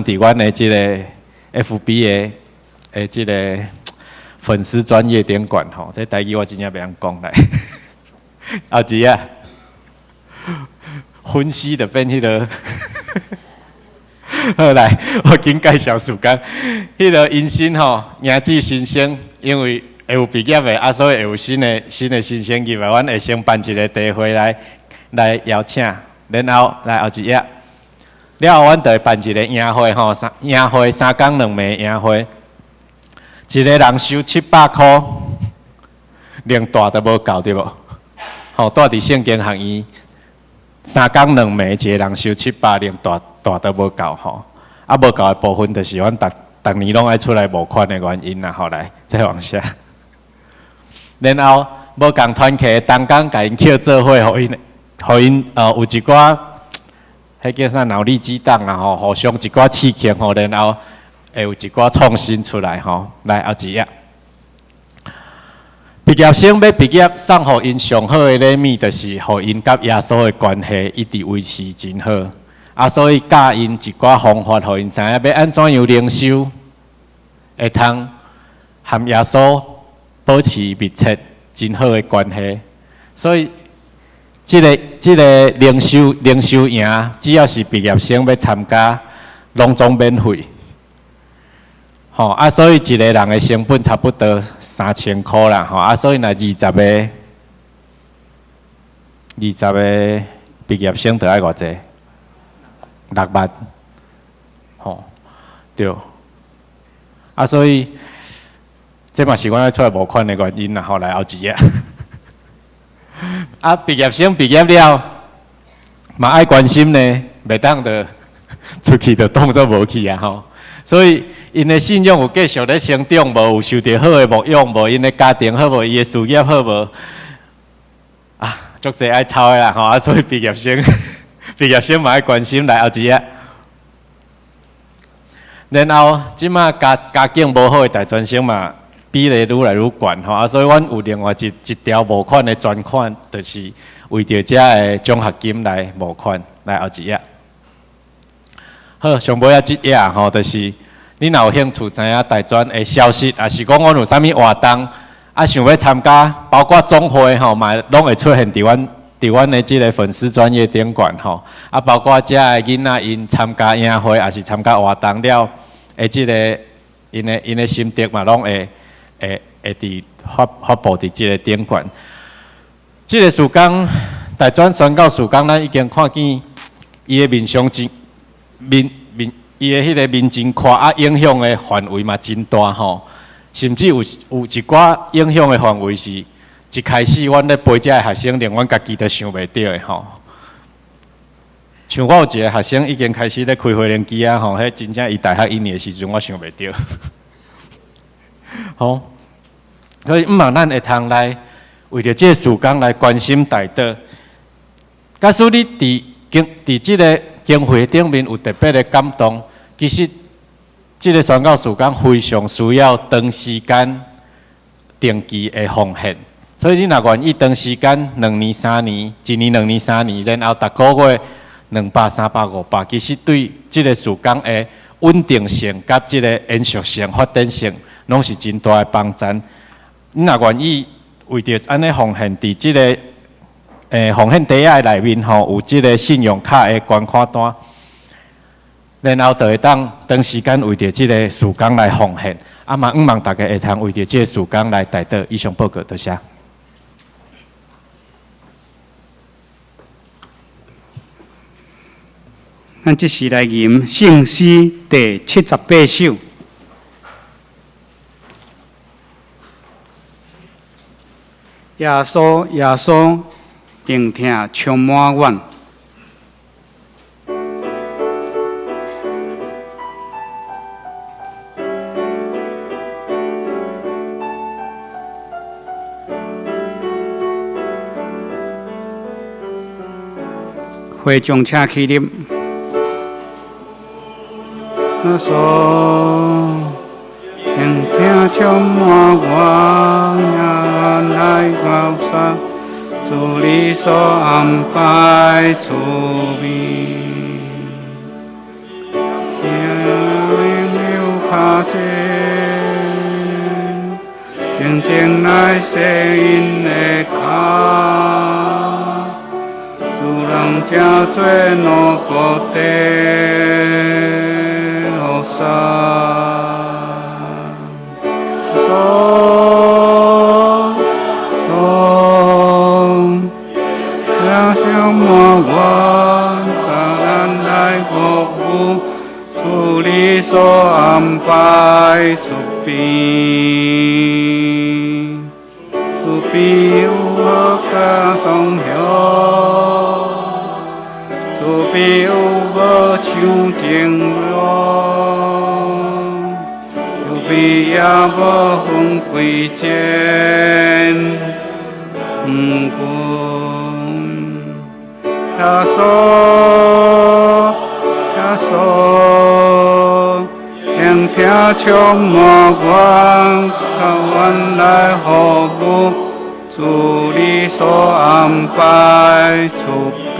佇阮的這个 FB 的這个粉絲專頁頂懸吼，這台語我真正袂曉講來。後一頁，粉絲就變彼个，好來，我緊介紹時間。彼个迎新吼，迎接新生，因為會有畢業的，啊，所以會有新的新生入來，阮會先辦一個茶會來邀請，然後來後一頁。了後，阮就會辦一個營會吼，營會三工兩暝營會，一个人收700箍，連蹛都無夠對無？吼，蹛佇聖經學院三工兩暝，一个人收七百，連蹛蹛都無夠吼。啊，無夠的部分，就是阮逐逐年攏愛出來募款的原因啦。吼，來再往下。然後無仝團契的同工，共𪜶抾做伙，予𪜶有一寡，彼叫啥腦力激盪啦吼，互相一寡刺激吼，然後會有一寡創新出來吼。來後一頁，畢業生欲畢業送予𪜶上好的禮物，就是予𪜶佮耶穌的關係一直維持真好。啊，所以教𪜶一寡方法，予𪜶知影欲按怎樣靈修，會通和耶穌保持密切、真好的關係。所以，這個靈修營，只要是畢業生欲參加，攏總免費。吼啊，所以一個人的成本差不多3000箍啦，吼啊，所以若20個畢業生，就愛偌濟？6萬，吼，對。啊，所以這嘛是阮愛出來募款的原因啦，吼，來後一頁。啊，畢業生畢業了，嘛愛關心呢，袂當就出去就當做無去啊，吼。所以𪜶的信仰有繼續咧成長無？有受著好的牧養無？𪜶的家庭好無？伊的事業好無？啊，足濟愛操的啦，吼！啊，所以畢業生嘛愛關心。來後一頁。然後這馬家境無好的大專生嘛，比例愈來愈懸吼，啊，所以阮有另外一條募款的專款，就是為著遮的獎學金來募款。來後一頁。好，上尾仔這頁吼，就是你若有興趣知影大專的消息，抑是講阮有啥物活動，啊，想欲參加，包括總會吼，嘛攏會出現佇阮的這个粉絲專頁頂懸吼，啊，包括遮的囡仔𪜶參加營會，抑是參加活動了，的這个𪜶的心得嘛，攏會佇發布佇這个頂懸。這个事工，大專宣教事工，咱已經看見伊的面相真面面，伊的彼个面真闊，啊，影響的範圍嘛真大吼，甚至有一寡影響的範圍是一開始阮咧陪遮的學生，連阮家己都想袂著的吼。像我有一个學生已經開始咧開飛輪機啊吼，彼真正伊大學一年的時陣，我想袂著。吼，所以毋望咱會通來為著這个事工來關心代禱。假使你佇這个經費頂面有特別的感動，其實這个宣教事工非常需要長時間長期的奉獻。所以你若願意長時間2年、3年、1年、2年、3年，然後逐个月200、300、500，其實對這个事工的穩定性、佮這个延續性、發展性，攏是真大的幫助。你若願意為著按呢奉獻，佇這个奉獻袋仔內面吼，有這个信用卡的捐款單，然後就會當長時間為著這个事工來奉獻。啊嘛，向望大家會通為著這个事工來代禱。以上報告，多謝。咱這時來吟聖詩第78首。耶穌，耶穌，疼痛充滿阮。會眾請起立。耶穌，疼痛充滿我，來到啥？主你所安排出面，聖靈流腳前，靜靜來洗𪜶的跤，主人成做奴僕的服侍。所安排出邊，出邊有好加雙曉，出邊有無像情路，出邊也無分貴賤，君。耶穌，耶穌，聆聽充滿阮，共阮來服務，主你所安排厝邊。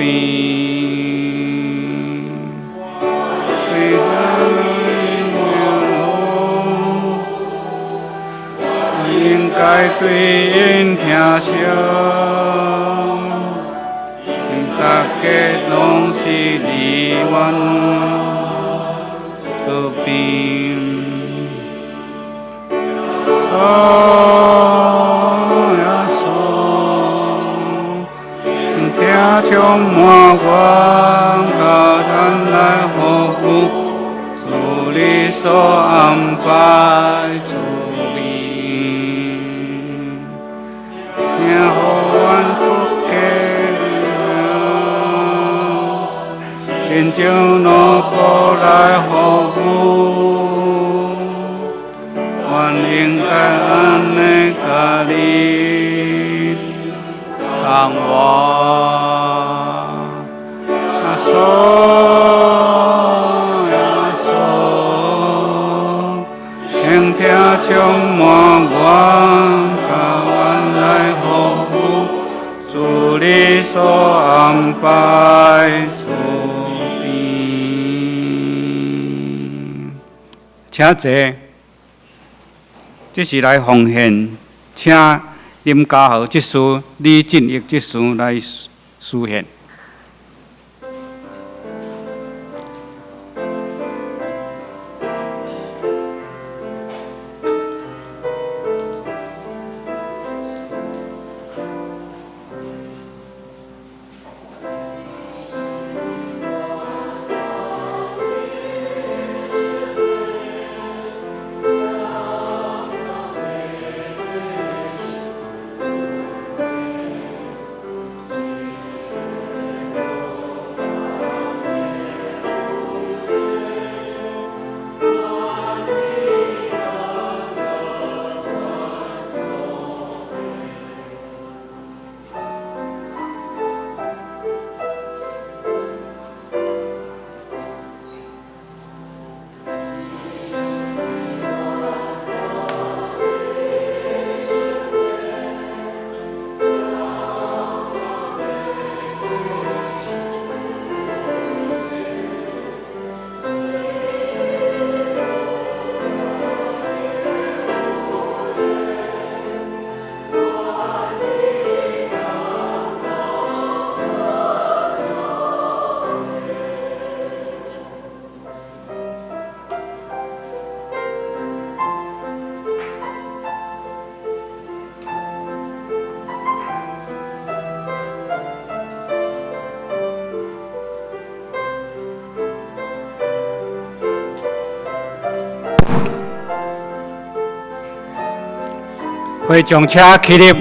應該對𪜶聽相，逐家攏是離阮厝邊。耶穌，聽充滿阮，共咱來服務，主你所安排厝邊。聽予阮國家，親像奴僕來服務，阮應該按呢共你同活。耶穌，耶穌，聆聽充滿阮，共阮來服務，主你所安排厝邊。請坐，這是來奉獻，請林家豪執事、李進益執事來司獻。會眾請起立。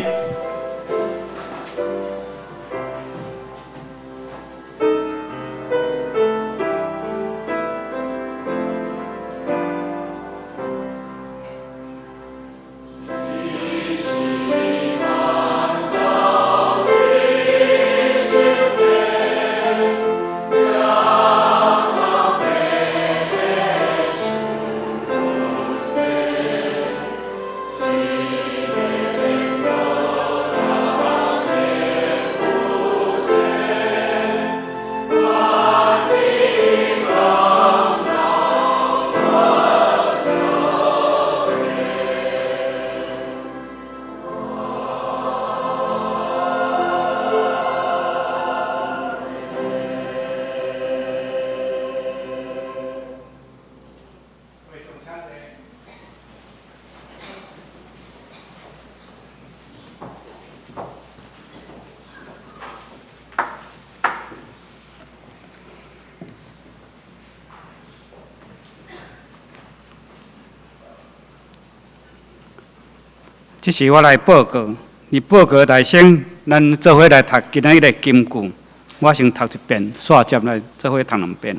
這是我來報告，佇報告內先，咱做伙來讀今仔日的金句。我先讀一遍，煞接來做伙讀兩遍。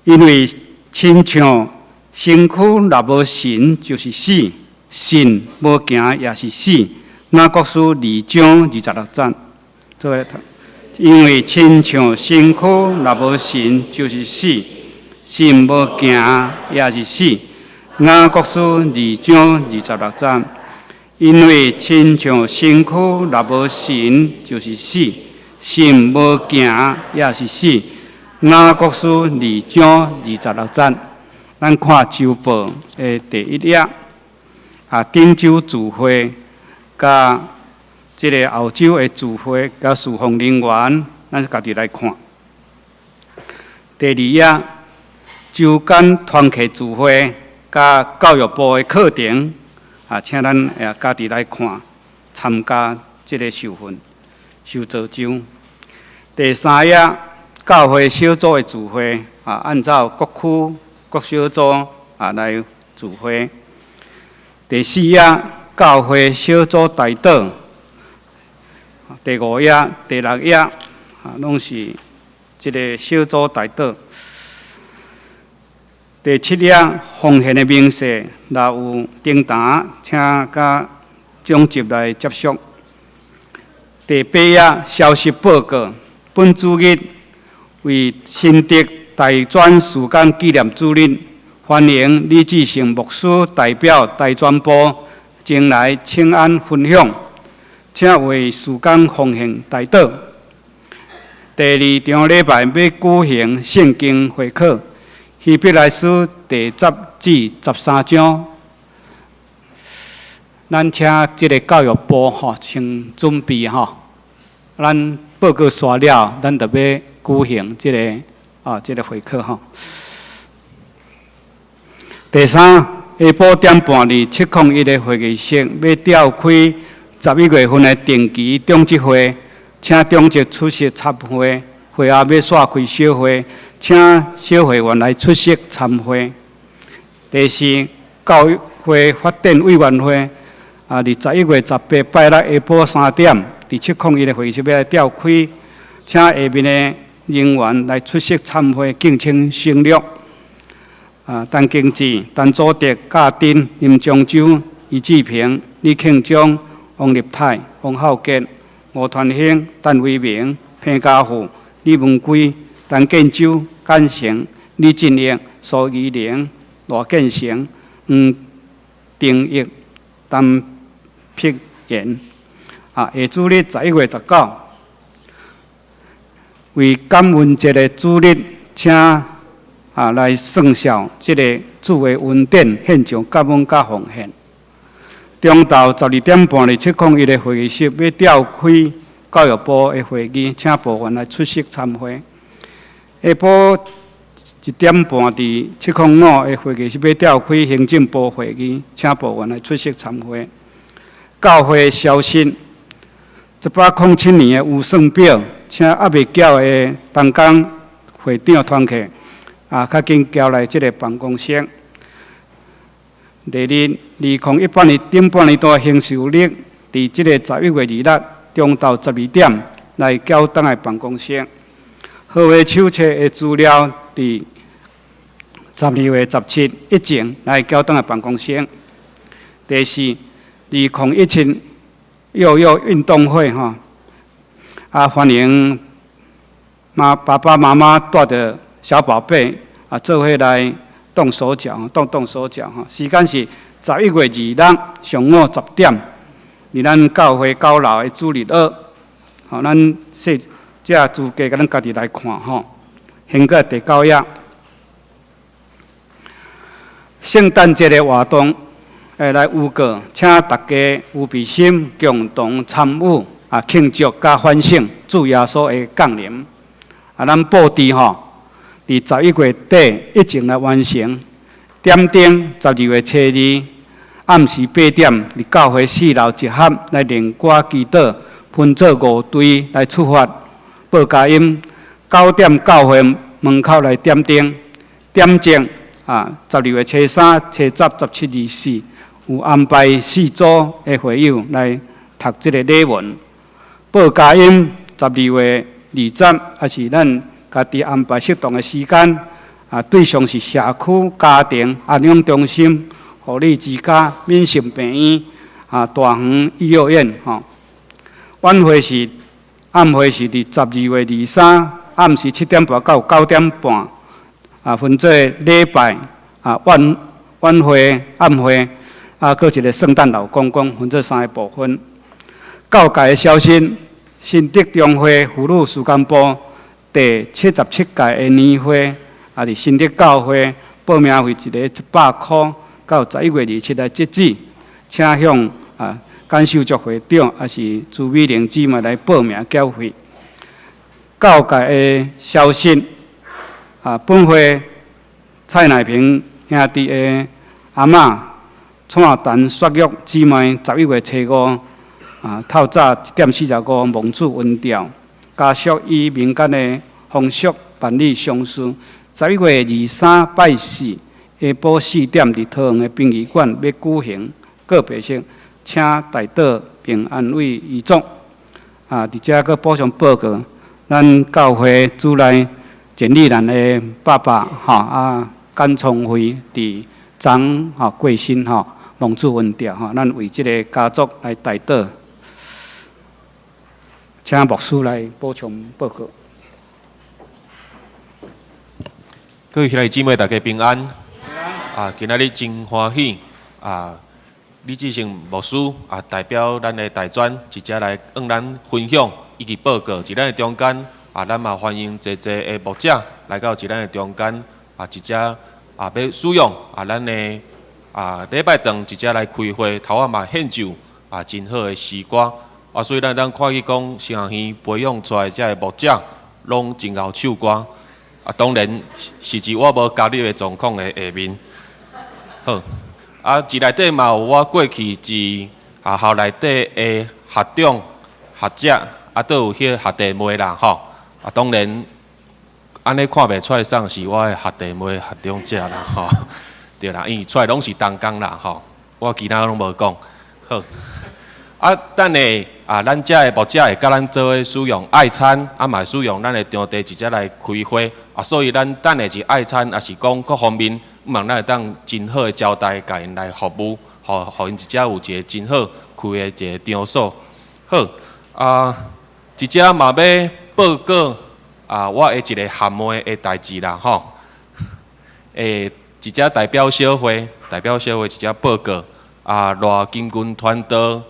因為親像身軀若無神就是死，信無行也是死。雅各書二章二十六節，做伙讀。因為親像身軀若無神就是死，信無行也是死。雅各書二章二十六節，因為親像身軀若無神就是死，信無行也是死。雅各書二章二十六節，咱看週報的第一頁，啊，頂週聚會佮這个後週的聚會佮事奉人員，咱家己來看。第二頁，週間團契聚會佮教育部的課程，啊，請咱也家己來看，參加這个受訓、受造就。第三頁，教會小組的聚會，啊，按照各區各小組啊來聚會。第四頁，教會小組代禱。第五頁、第六頁，啊，攏是這个小組代禱。第七頁，奉獻的明細，若有訂單，請佮長執來接觸。第八頁，消息報告，本主日為新竹大專時間紀念主日，歡迎李志成牧師代表大專部前來請安分享，請為時間奉獻代禱。第二場禮拜欲舉行聖經會考，希伯來書第十至十三章。咱請這个教育部吼，先準備吼。咱報告煞了，咱就欲舉行這个啊，這个會考吼。第三，下晡點半佇七空一的會議室，欲召開十一月份的定期長執會，請長執出席參會。會後欲煞開小會，請小會員來出席參會。第四，教會發展委員會啊，佇十一月十八拜六下晡三點，佇七空一的會議室欲來召開，請下面的人員來出席參會，敬請省略。啊，陳經志、陳祖德、教丁、林漳洲、余志平、李慶忠、王立泰、王浩傑、吳傳興、陳維明、彭家富、李文圭、陳建洲、簡成、李進益、蘇宜玲、賴建成、黃定益、陳碧賢。啊，下主日十一月十九，為感恩節的主日，請啊來算數這个主的恩典，獻上感恩佮奉獻。中晝十二點半佇七空一的會議室，欲召開教育部的會議，請部員來出席參會。下晡一點半佇七空五的會議室，欲召開行政部會議，請部員來出席參會。教會消息，一百空七年的預算表，請猶未繳的同工會長團契啊，較緊交來這个辦公室。第二，二空一八年頂半年度的行事曆，佇這个十一月二日中晝十二點來交轉來辦公室。好的手冊的資料，佇十二月十七以前來交轉來辦公室。第四，二空一七幼幼運動會吼，啊歡迎媽爸爸媽媽帶著小寶貝啊，做伙來動手腳，動動手腳吼。時間是十一月二日上午十點，佇咱教會九樓的主日學，吼，咱細這資格，咱家己來看吼。現過第九頁，聖誕節的活動，會來預告，請大家預備心，共同參與啊，慶祝佮反省主耶穌的降臨。啊，咱布置吼，佇十一月底以前來完成。點燈十二月初二暗時八點，佇教會四樓集合來練歌祈禱，分做五隊來出發報佳音。九點教會門口來點燈，點鐘啊，十二月初三、初十、十七、二四有安排四組的會友來讀這个禮文。報佳音十二月二十，也是咱家己安排適當的時間，啊，對象是社區、家庭、安養中心，予護理之家、敏盛病院、大園醫藥院吼。晚會是暗會是佇12月23暗時7點半到9點半，分做禮拜、晚會、暗會，閣一个聖誕老公公，分做三个部分。教界的消息，新竹中會婦女事工部第77屆的年會，佇新竹教會，報名費一个100箍，到11月27來截止，請向簡秀竹會長，抑是朱美玲姊妹來報名繳費。教界的消息，本會蔡乃平兄弟的阿嬤蔡陳雪玉姊妹，11月初五，透早1點45蒙主恩召，家屬以民間的方式辦理喪事。11月23拜四下晡4點，佇桃園的殯儀館欲舉行告別式，請代禱並安慰遺族。佇遮閣補充報告，咱教會主內簡麗蘭的爸爸吼簡聰輝佇昨吼過身吼，蒙主恩召吼，咱為這个家族來代禱，請牧師來補充報告。各位兄弟姊妹，大家平安。今仔日真歡喜李志成牧師代表咱的大專，直接來向咱分享以及報告。佇咱的中間咱嘛歡迎濟濟的牧者來到佇咱的中間直接欲使用咱的禮拜堂直接來開會，頭仔嘛獻奏真好的詩歌所以咱當看見講，神學院培養出來這个牧者，攏真𠢕唱歌。當然是佇我無加入的狀況的下面。好，佇內底嘛有我過去佇學校內底的學長、學者，都有彼个學弟妹啦，吼。當然，按呢看袂出來啥是我的學弟妹、學長者啦，吼。對啦，因為出來攏是同工啦，吼。我其他攏無講。好。等下咱遮的牧者會佮咱做伙使用愛餐，嘛會使用咱的場地直接來開會。所以咱等下是愛餐，抑是講各方面，毋望咱會當真好的招待，共𪜶來服務，予𪜶一遮有一个真好開的一个場所。好，一遮嘛欲報告我的一个學妹的代誌啦，吼。一遮代表小會，代表小會一遮報告，賴金軍傳道。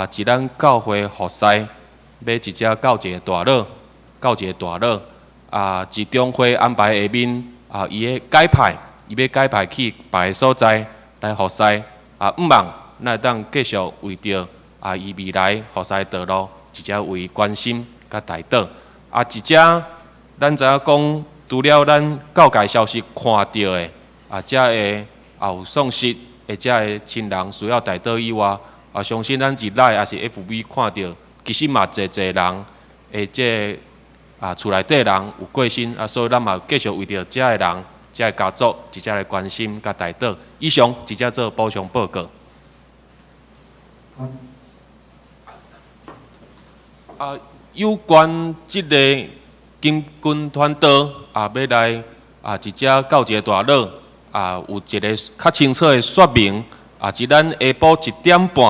佇咱教會服侍，欲一遮到一个大佬，到一个大佬。佇中會安排下面，伊的改派，伊欲改派去別个所在來服侍。毋望咱會當繼續為著伊未來服侍道路，一遮為伊關心佮代禱。一遮咱知影講，除了咱教界消息看著的，遮个有喪失的遮个親人需要代禱以外，相信咱佇 LINE 抑是 FB 看著，其實嘛濟濟人的這个厝內底人有過身，所以咱嘛繼續為著遮个人、遮个家族，一遮來關心佮代禱。以上一遮做補充報告。有關這个金軍傳道欲來一遮到一个大佬有一个較清楚的說明。佇咱下晡1點半，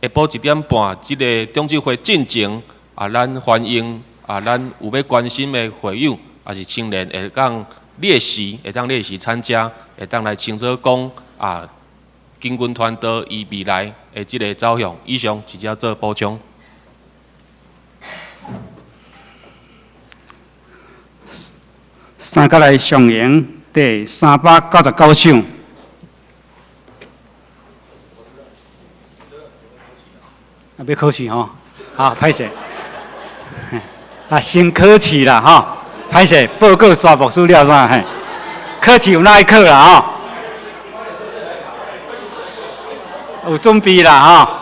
下晡1點半，這个長執會進前，咱歡迎咱有欲關心的會友，抑是青年會當列席，會當列席參加，會當來清楚講金軍傳道伊未來的這个走向。以上是遮做補充。三角來上演第399首。欲考試吼，歹勢，先考試啦吼，歹勢，報告煞牧師了煞嘿，考試有哪愛考啦吼，有準備啦吼。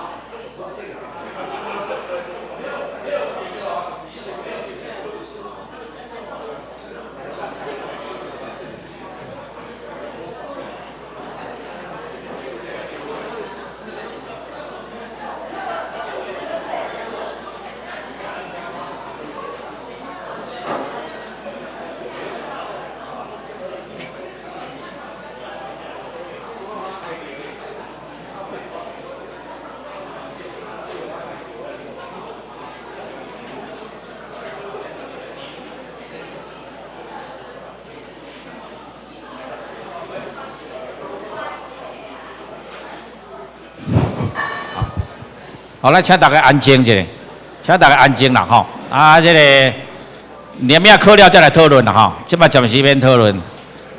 好，咱請大家安靜一下，請大家安靜啦吼。啊，這个連命考了再來討論啦吼。這擺暫時免討論。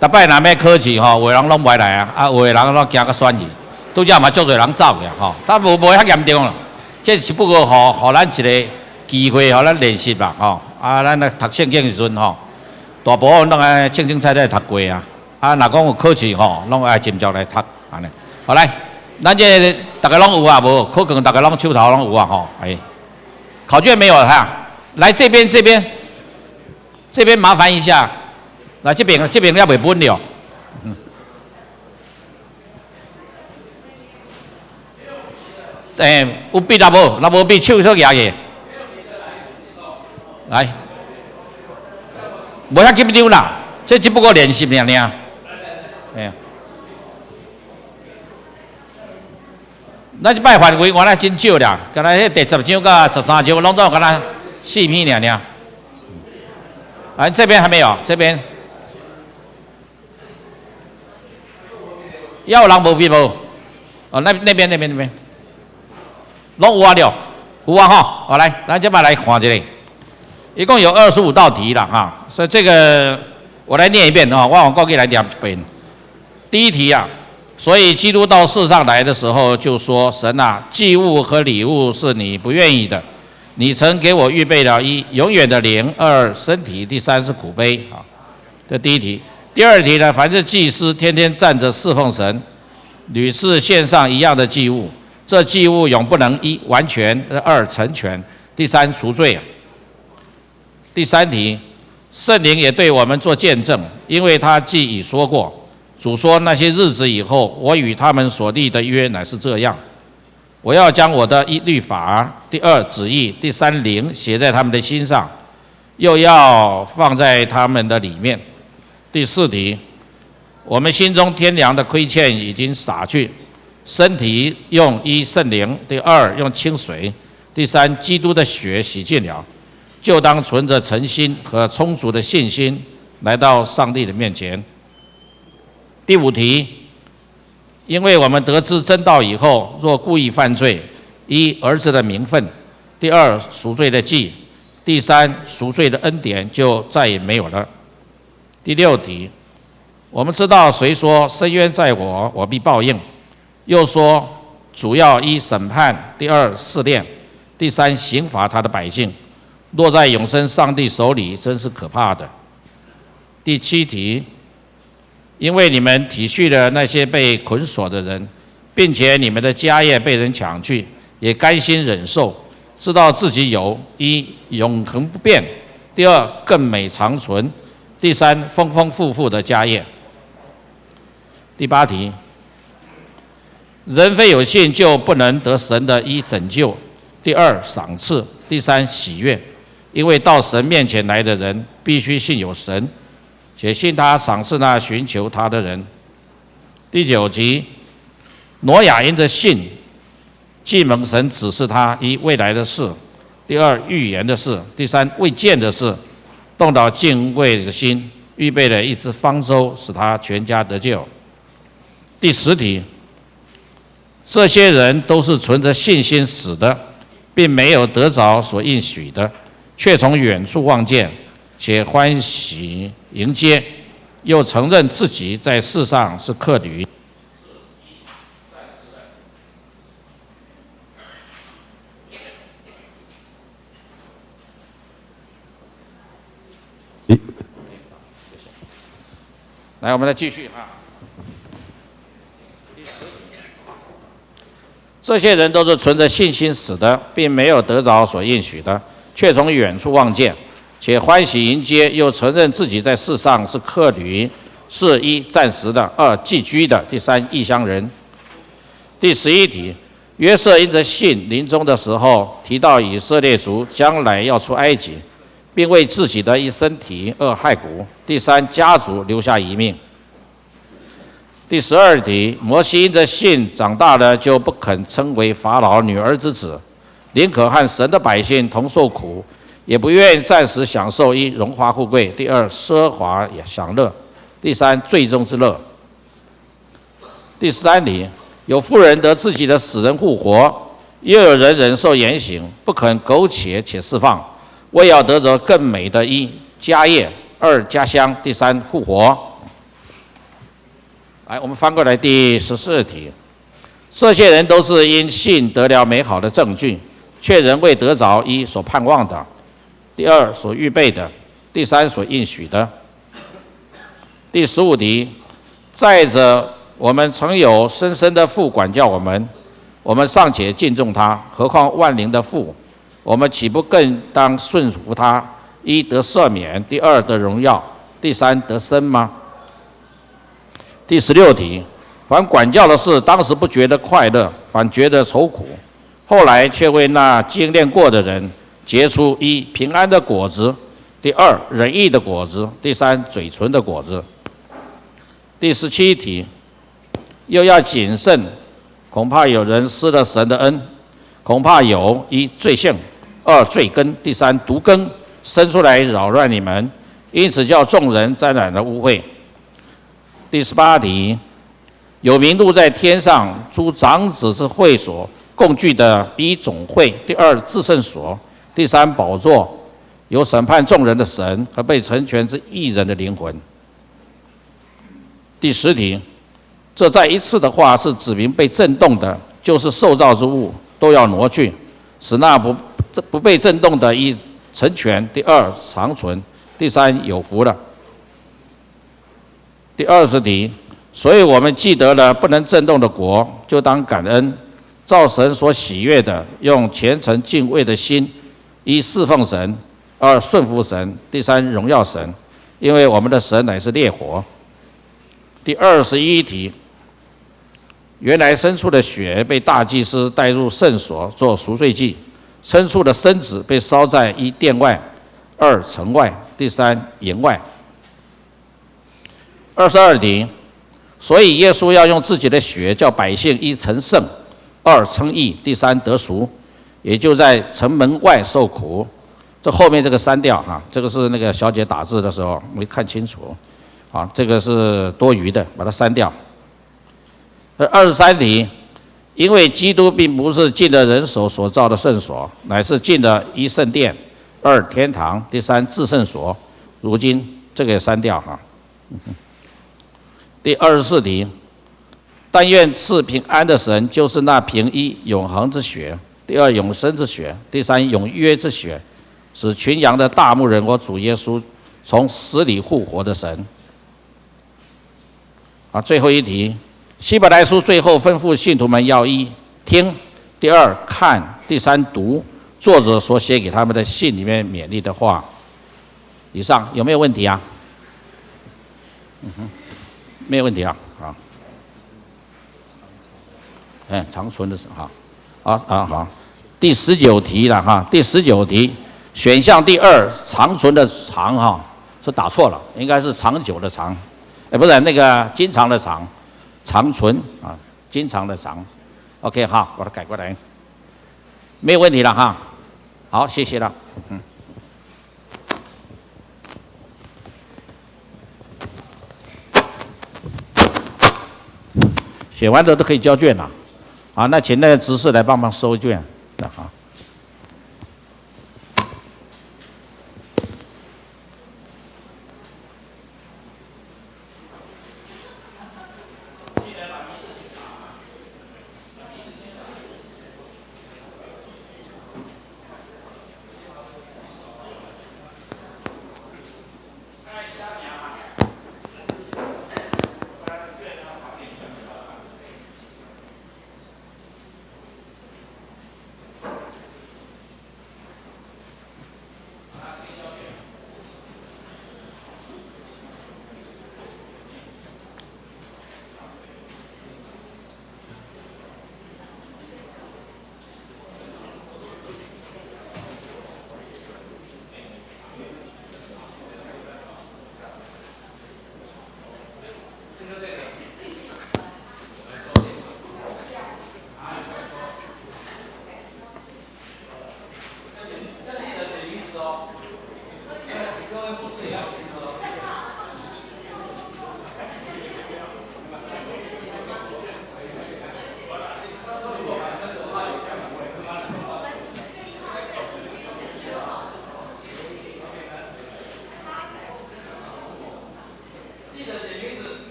逐擺若欲考試吼，有的人攏袂來啊，啊，有的人攏驚甲選去。拄才嘛足濟人走去吼，但無遐嚴重啦。這只不過予咱一个機會，予咱練習啦吼。啊，咱來讀聖經的時陣吼，大部分攏愛清清彩彩讀過啊。啊，若講有考試吼，攏愛斟酌來讀按呢。好來，咱這个逐家攏有啊無？考卷逐家攏手頭攏有啊吼。哎，考卷沒有哈？來這邊這邊，這邊麻煩一下。來這邊這邊猶未分了。嗯。欸，有筆啦無？若無筆，手說舉起。來，無遐緊張啦，這只不過練習爾爾。哎。咱這擺範圍原來真少啦，敢若彼第十章佮十三章，攏總敢若四篇爾爾。哎，這邊還沒有，這邊。猶有人無筆無？哦，那邊那邊那邊，攏有啊了，有啊吼。好來，咱這擺來看一下，一共有25道題啦哈，所以這個我來念一遍啊，我用國語來念一遍。第一題啊，所以基督到世上來的時候，就說：神啊，祭物和禮物是你不願意的，你曾給我預備了一永遠的靈，二身體，第三是苦杯啊。這第一題。第二題呢，凡是祭司天天站着侍奉神，屢次獻上一樣的祭物，這祭物永不能一完全，二成全，第三除罪。第三題，聖靈也對我們做見證，因為他既已說過，主說那些日子以後，我與他們所立的約乃是這樣，我要將我的一律法、第二旨意、第三靈寫在他們的心上，又要放在他們的裡面。第四題，我們心中天良的虧欠已經灑去，身體用一聖靈，第二用清水，第三基督的血洗淨了，就當存着誠心和充足的信心來到上帝的面前。第五題，因為我們得知真道以後，若故意犯罪，一兒子的名分，第二贖罪的祭，第三贖罪的恩典就再也沒有了。第六題，我們知道誰說伸冤在我，我必報應；又說主要一審判，第二試煉，第三刑罰他的百姓。落在永生上帝手裡，真是可怕的。第七題，因為你們體恤了那些被捆鎖的人，並且你們的家業被人搶去，也甘心忍受，知道自己有一永恆不變，第二更美長存。第三，豐豐富富的家業。第八題，人非有信就不能得神的一拯救，第二賞賜，第三喜悅，因為到神面前來的人必須信有神，且信他賞賜那尋求他的人。第九題，挪亞因著信，既蒙神指示他一未來的事，第二預言的事，第三未見的事。動到敬畏的心，預備了一隻方舟，使他全家得救。第十題，這些人都是存着信心死的，並沒有得著所應許的，卻從遠處望見，且歡喜迎接，又承認自己在世上是客旅。來，我們來繼續啊。這些人都是存着信心死的，並沒有得著所應許的，卻從遠處望見，且歡喜迎接，又承認自己在世上是客旅，是一暫時的，二寄居的，第三異鄉人。第11題，約瑟因着信，臨終的時候提到以色列族將來要出埃及，並為自己的一身體、二骸骨、第三家族留下遺命。第12題，摩西因着信長大了，就不肯稱為法老女兒之子，寧可和神的百姓同受苦，也不願暫時享受一榮華富貴，第二奢華享樂，第三罪中之樂。第13題，有婦人得自己的死人復活，又有人忍受严刑，不肯苟且且释放，为要得着更美的一家业，二家乡，第三复活。来，我们翻过来第14题，这些人都是因信得了美好的证据，却仍未得着一所盼望的，第二所预备的，第三所应许的。第15题，再者，我们曾有生身的父管教我们，我们尚且敬重他，何况万灵的父？我们岂不更当顺服他？一得赦免，第二得荣耀，第三得生吗？第16题，凡管教的事，当时不觉得快乐，反觉得愁苦，后来却为那经练过的人结出一平安的果子，第二仁义的果子，第三嘴唇的果子。第17题，又要谨慎，恐怕有人失了神的恩，恐怕有一罪性，二罪根，第三毒根生出来扰乱你们，因此叫众人沾染了污秽。第18题，有名录在天上诸长子之会所共聚的一总会，第二至圣所，第三宝座，有审判众人的神和被成全之义人的灵魂。第10题，这再一次的话是指明被震动的，就是受造之物都要挪去，使那不被震动的一成全，第二长存，第三有福了。第20题，所以我们既得了不能震动的国，就当感恩，照神所喜悦的，用虔诚敬畏的心，一侍奉神，二顺服神，第三荣耀神，因为我们的神乃是烈火。第21题，原来牲畜的血被大祭司带入圣所做赎罪祭，牲畜的身子被烧在一殿外、二城外、第三营外。22题，所以耶稣要用自己的血叫百姓一成圣，二称义，第三得赎，也就在城门外受苦。这后面这个删掉哈，这个是那个小姐打字的时候没看清楚。啊，这个是多余的，把它删掉。23题，因为基督并不是进了人手所造的圣所，乃是进了一圣殿、二天堂、第三至圣所。如今这个也删掉哈。第24题，但愿赐平安的神，就是那凭一永恒之血，第二永生之血，第三永约之血，使群羊的大牧人我主耶稣从死里复活的神。啊，最后一题，希伯来书最后吩咐信徒们要一听，第二看，第三读作者所写给他们的信里面勉励的话。以上有没有问题啊？嗯哼，没有问题啊。好，哎，长存的是哈，啊啊好，第十九题了哈，第十九题选项第二长存的长哈是打错了，应该是长久的长。哎，不是那个经常的常，长存啊，经常的常。OK，好，把它改过来，没有问题了哈。好，谢谢了。嗯。写完的都可以交卷了，啊，那请那个执事来帮忙收卷，啊。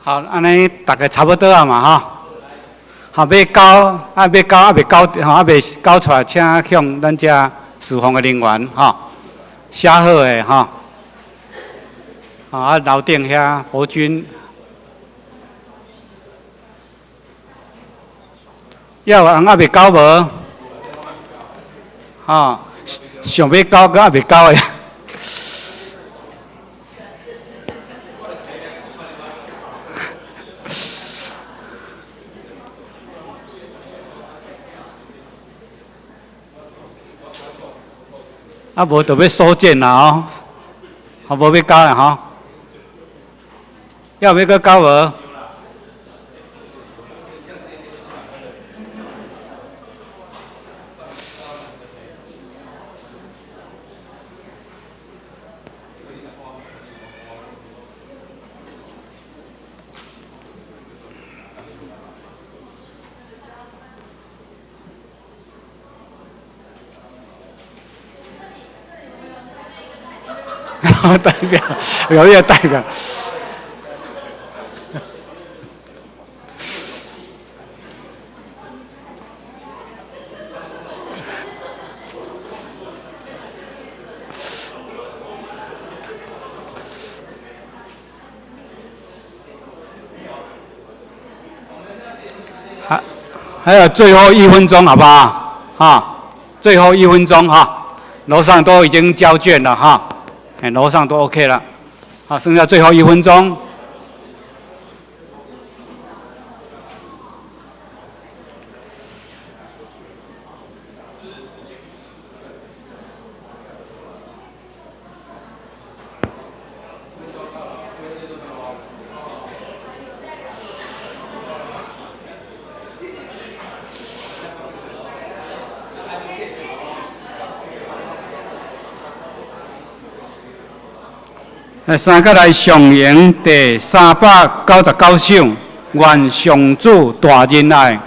好，按呢逐家差不多啊嘛吼。好，欲交啊，欲交啊，未交吼，啊未交出來，請向咱遮事奉的人員吼，寫好的吼。啊，樓頂遐伯君，猶有人猶未交無？吼，想欲交，閣猶未交的。啊，無就欲收件啦哦，好無欲交啦吼，猶欲閣交無？代表，有沒有代表？還還有最後一分鐘，好不好？哈，最後一分鐘哈，樓上都已經交卷了哈。哎，樓上都 OK 了，好，剩下最後一分鐘。來，三個來上演第399首，願上主大仁愛。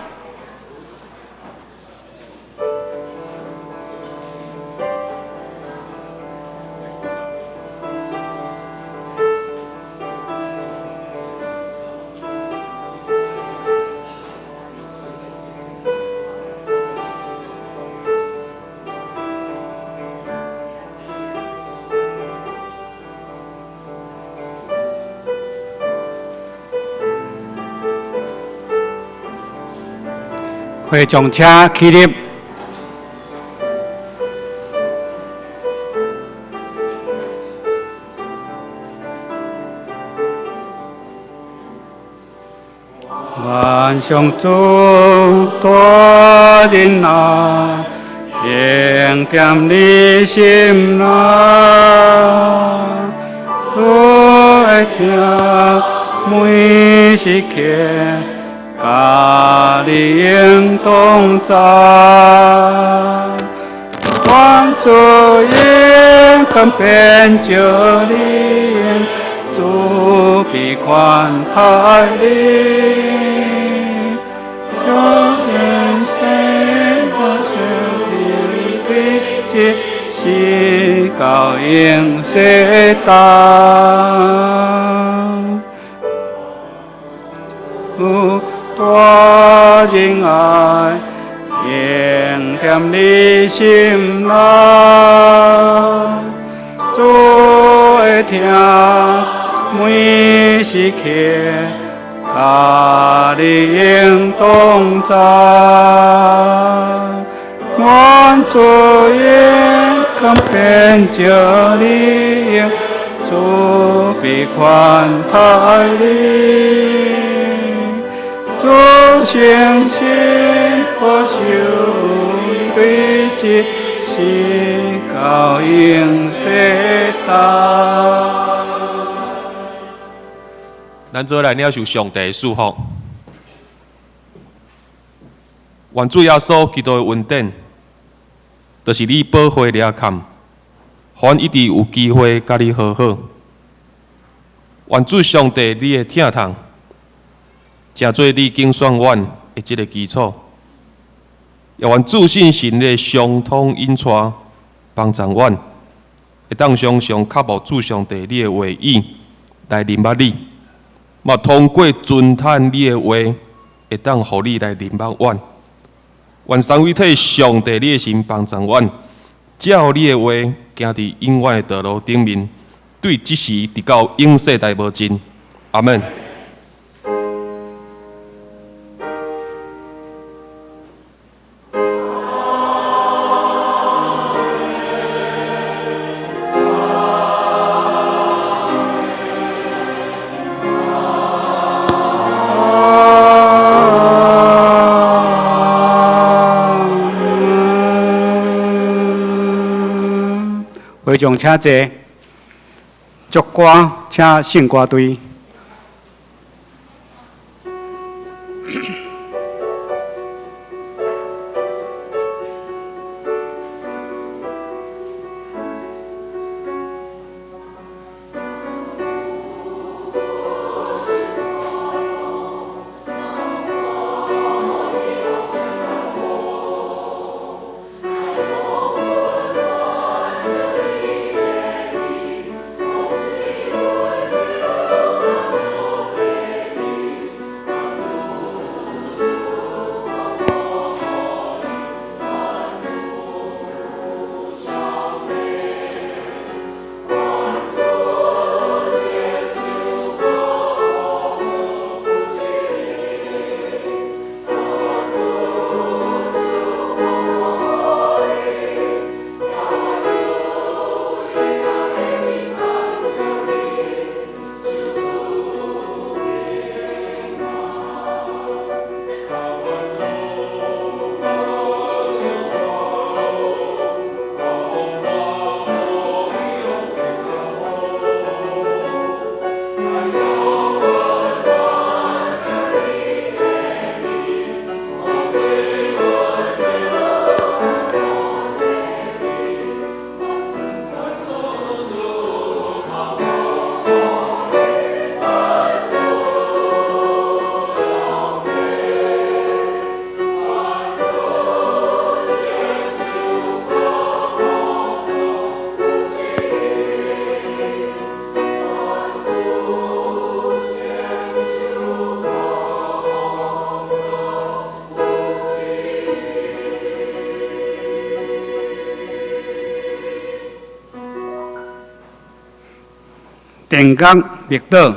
會眾請起立。願上主大仁愛，永踮你心內，主的疼每時刻。佮你永同在，願主勇敢變就你，主必寬待你，就是聖的聖的對直到永世代。大仁愛，永踮你心內，主的疼每時刻，佮你永同在。願主勇敢變就你，主必寬待你。主聖心保守你對直，直到永世代。咱做來領受上帝的祝福。願主耶穌基督的恩典，就是你寶血掠砍，予阮一直有機會佮你和好。願主上帝你的疼痛，成做你揀選阮的這个基礎。也願主聖神的相通引帶，幫助阮，會當常常渴慕主上帝你的話語，來認捌你，嘛通過遵趁你的話，會當予你來認捌阮。願三位一體上帝你的神幫助阮，照你的話行佇永遠的道路頂面，對這時直到永世代無盡。阿門。會眾請坐，祝歌請聖歌隊。定岗默禱。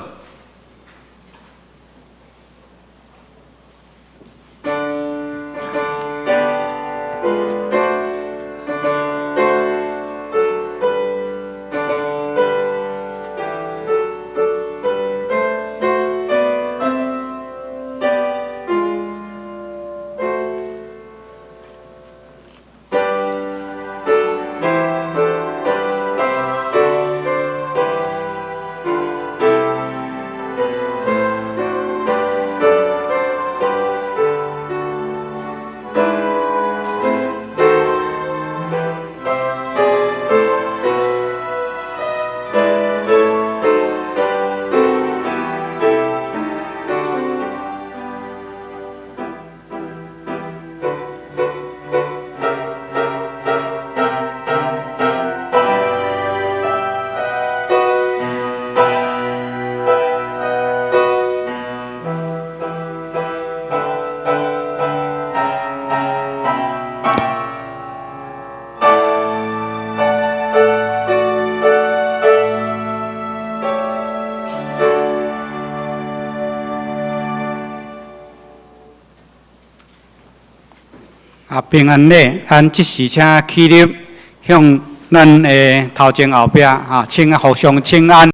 啊，平安禮，咱這時請起立，向咱的頭前後壁啊，請互相請安。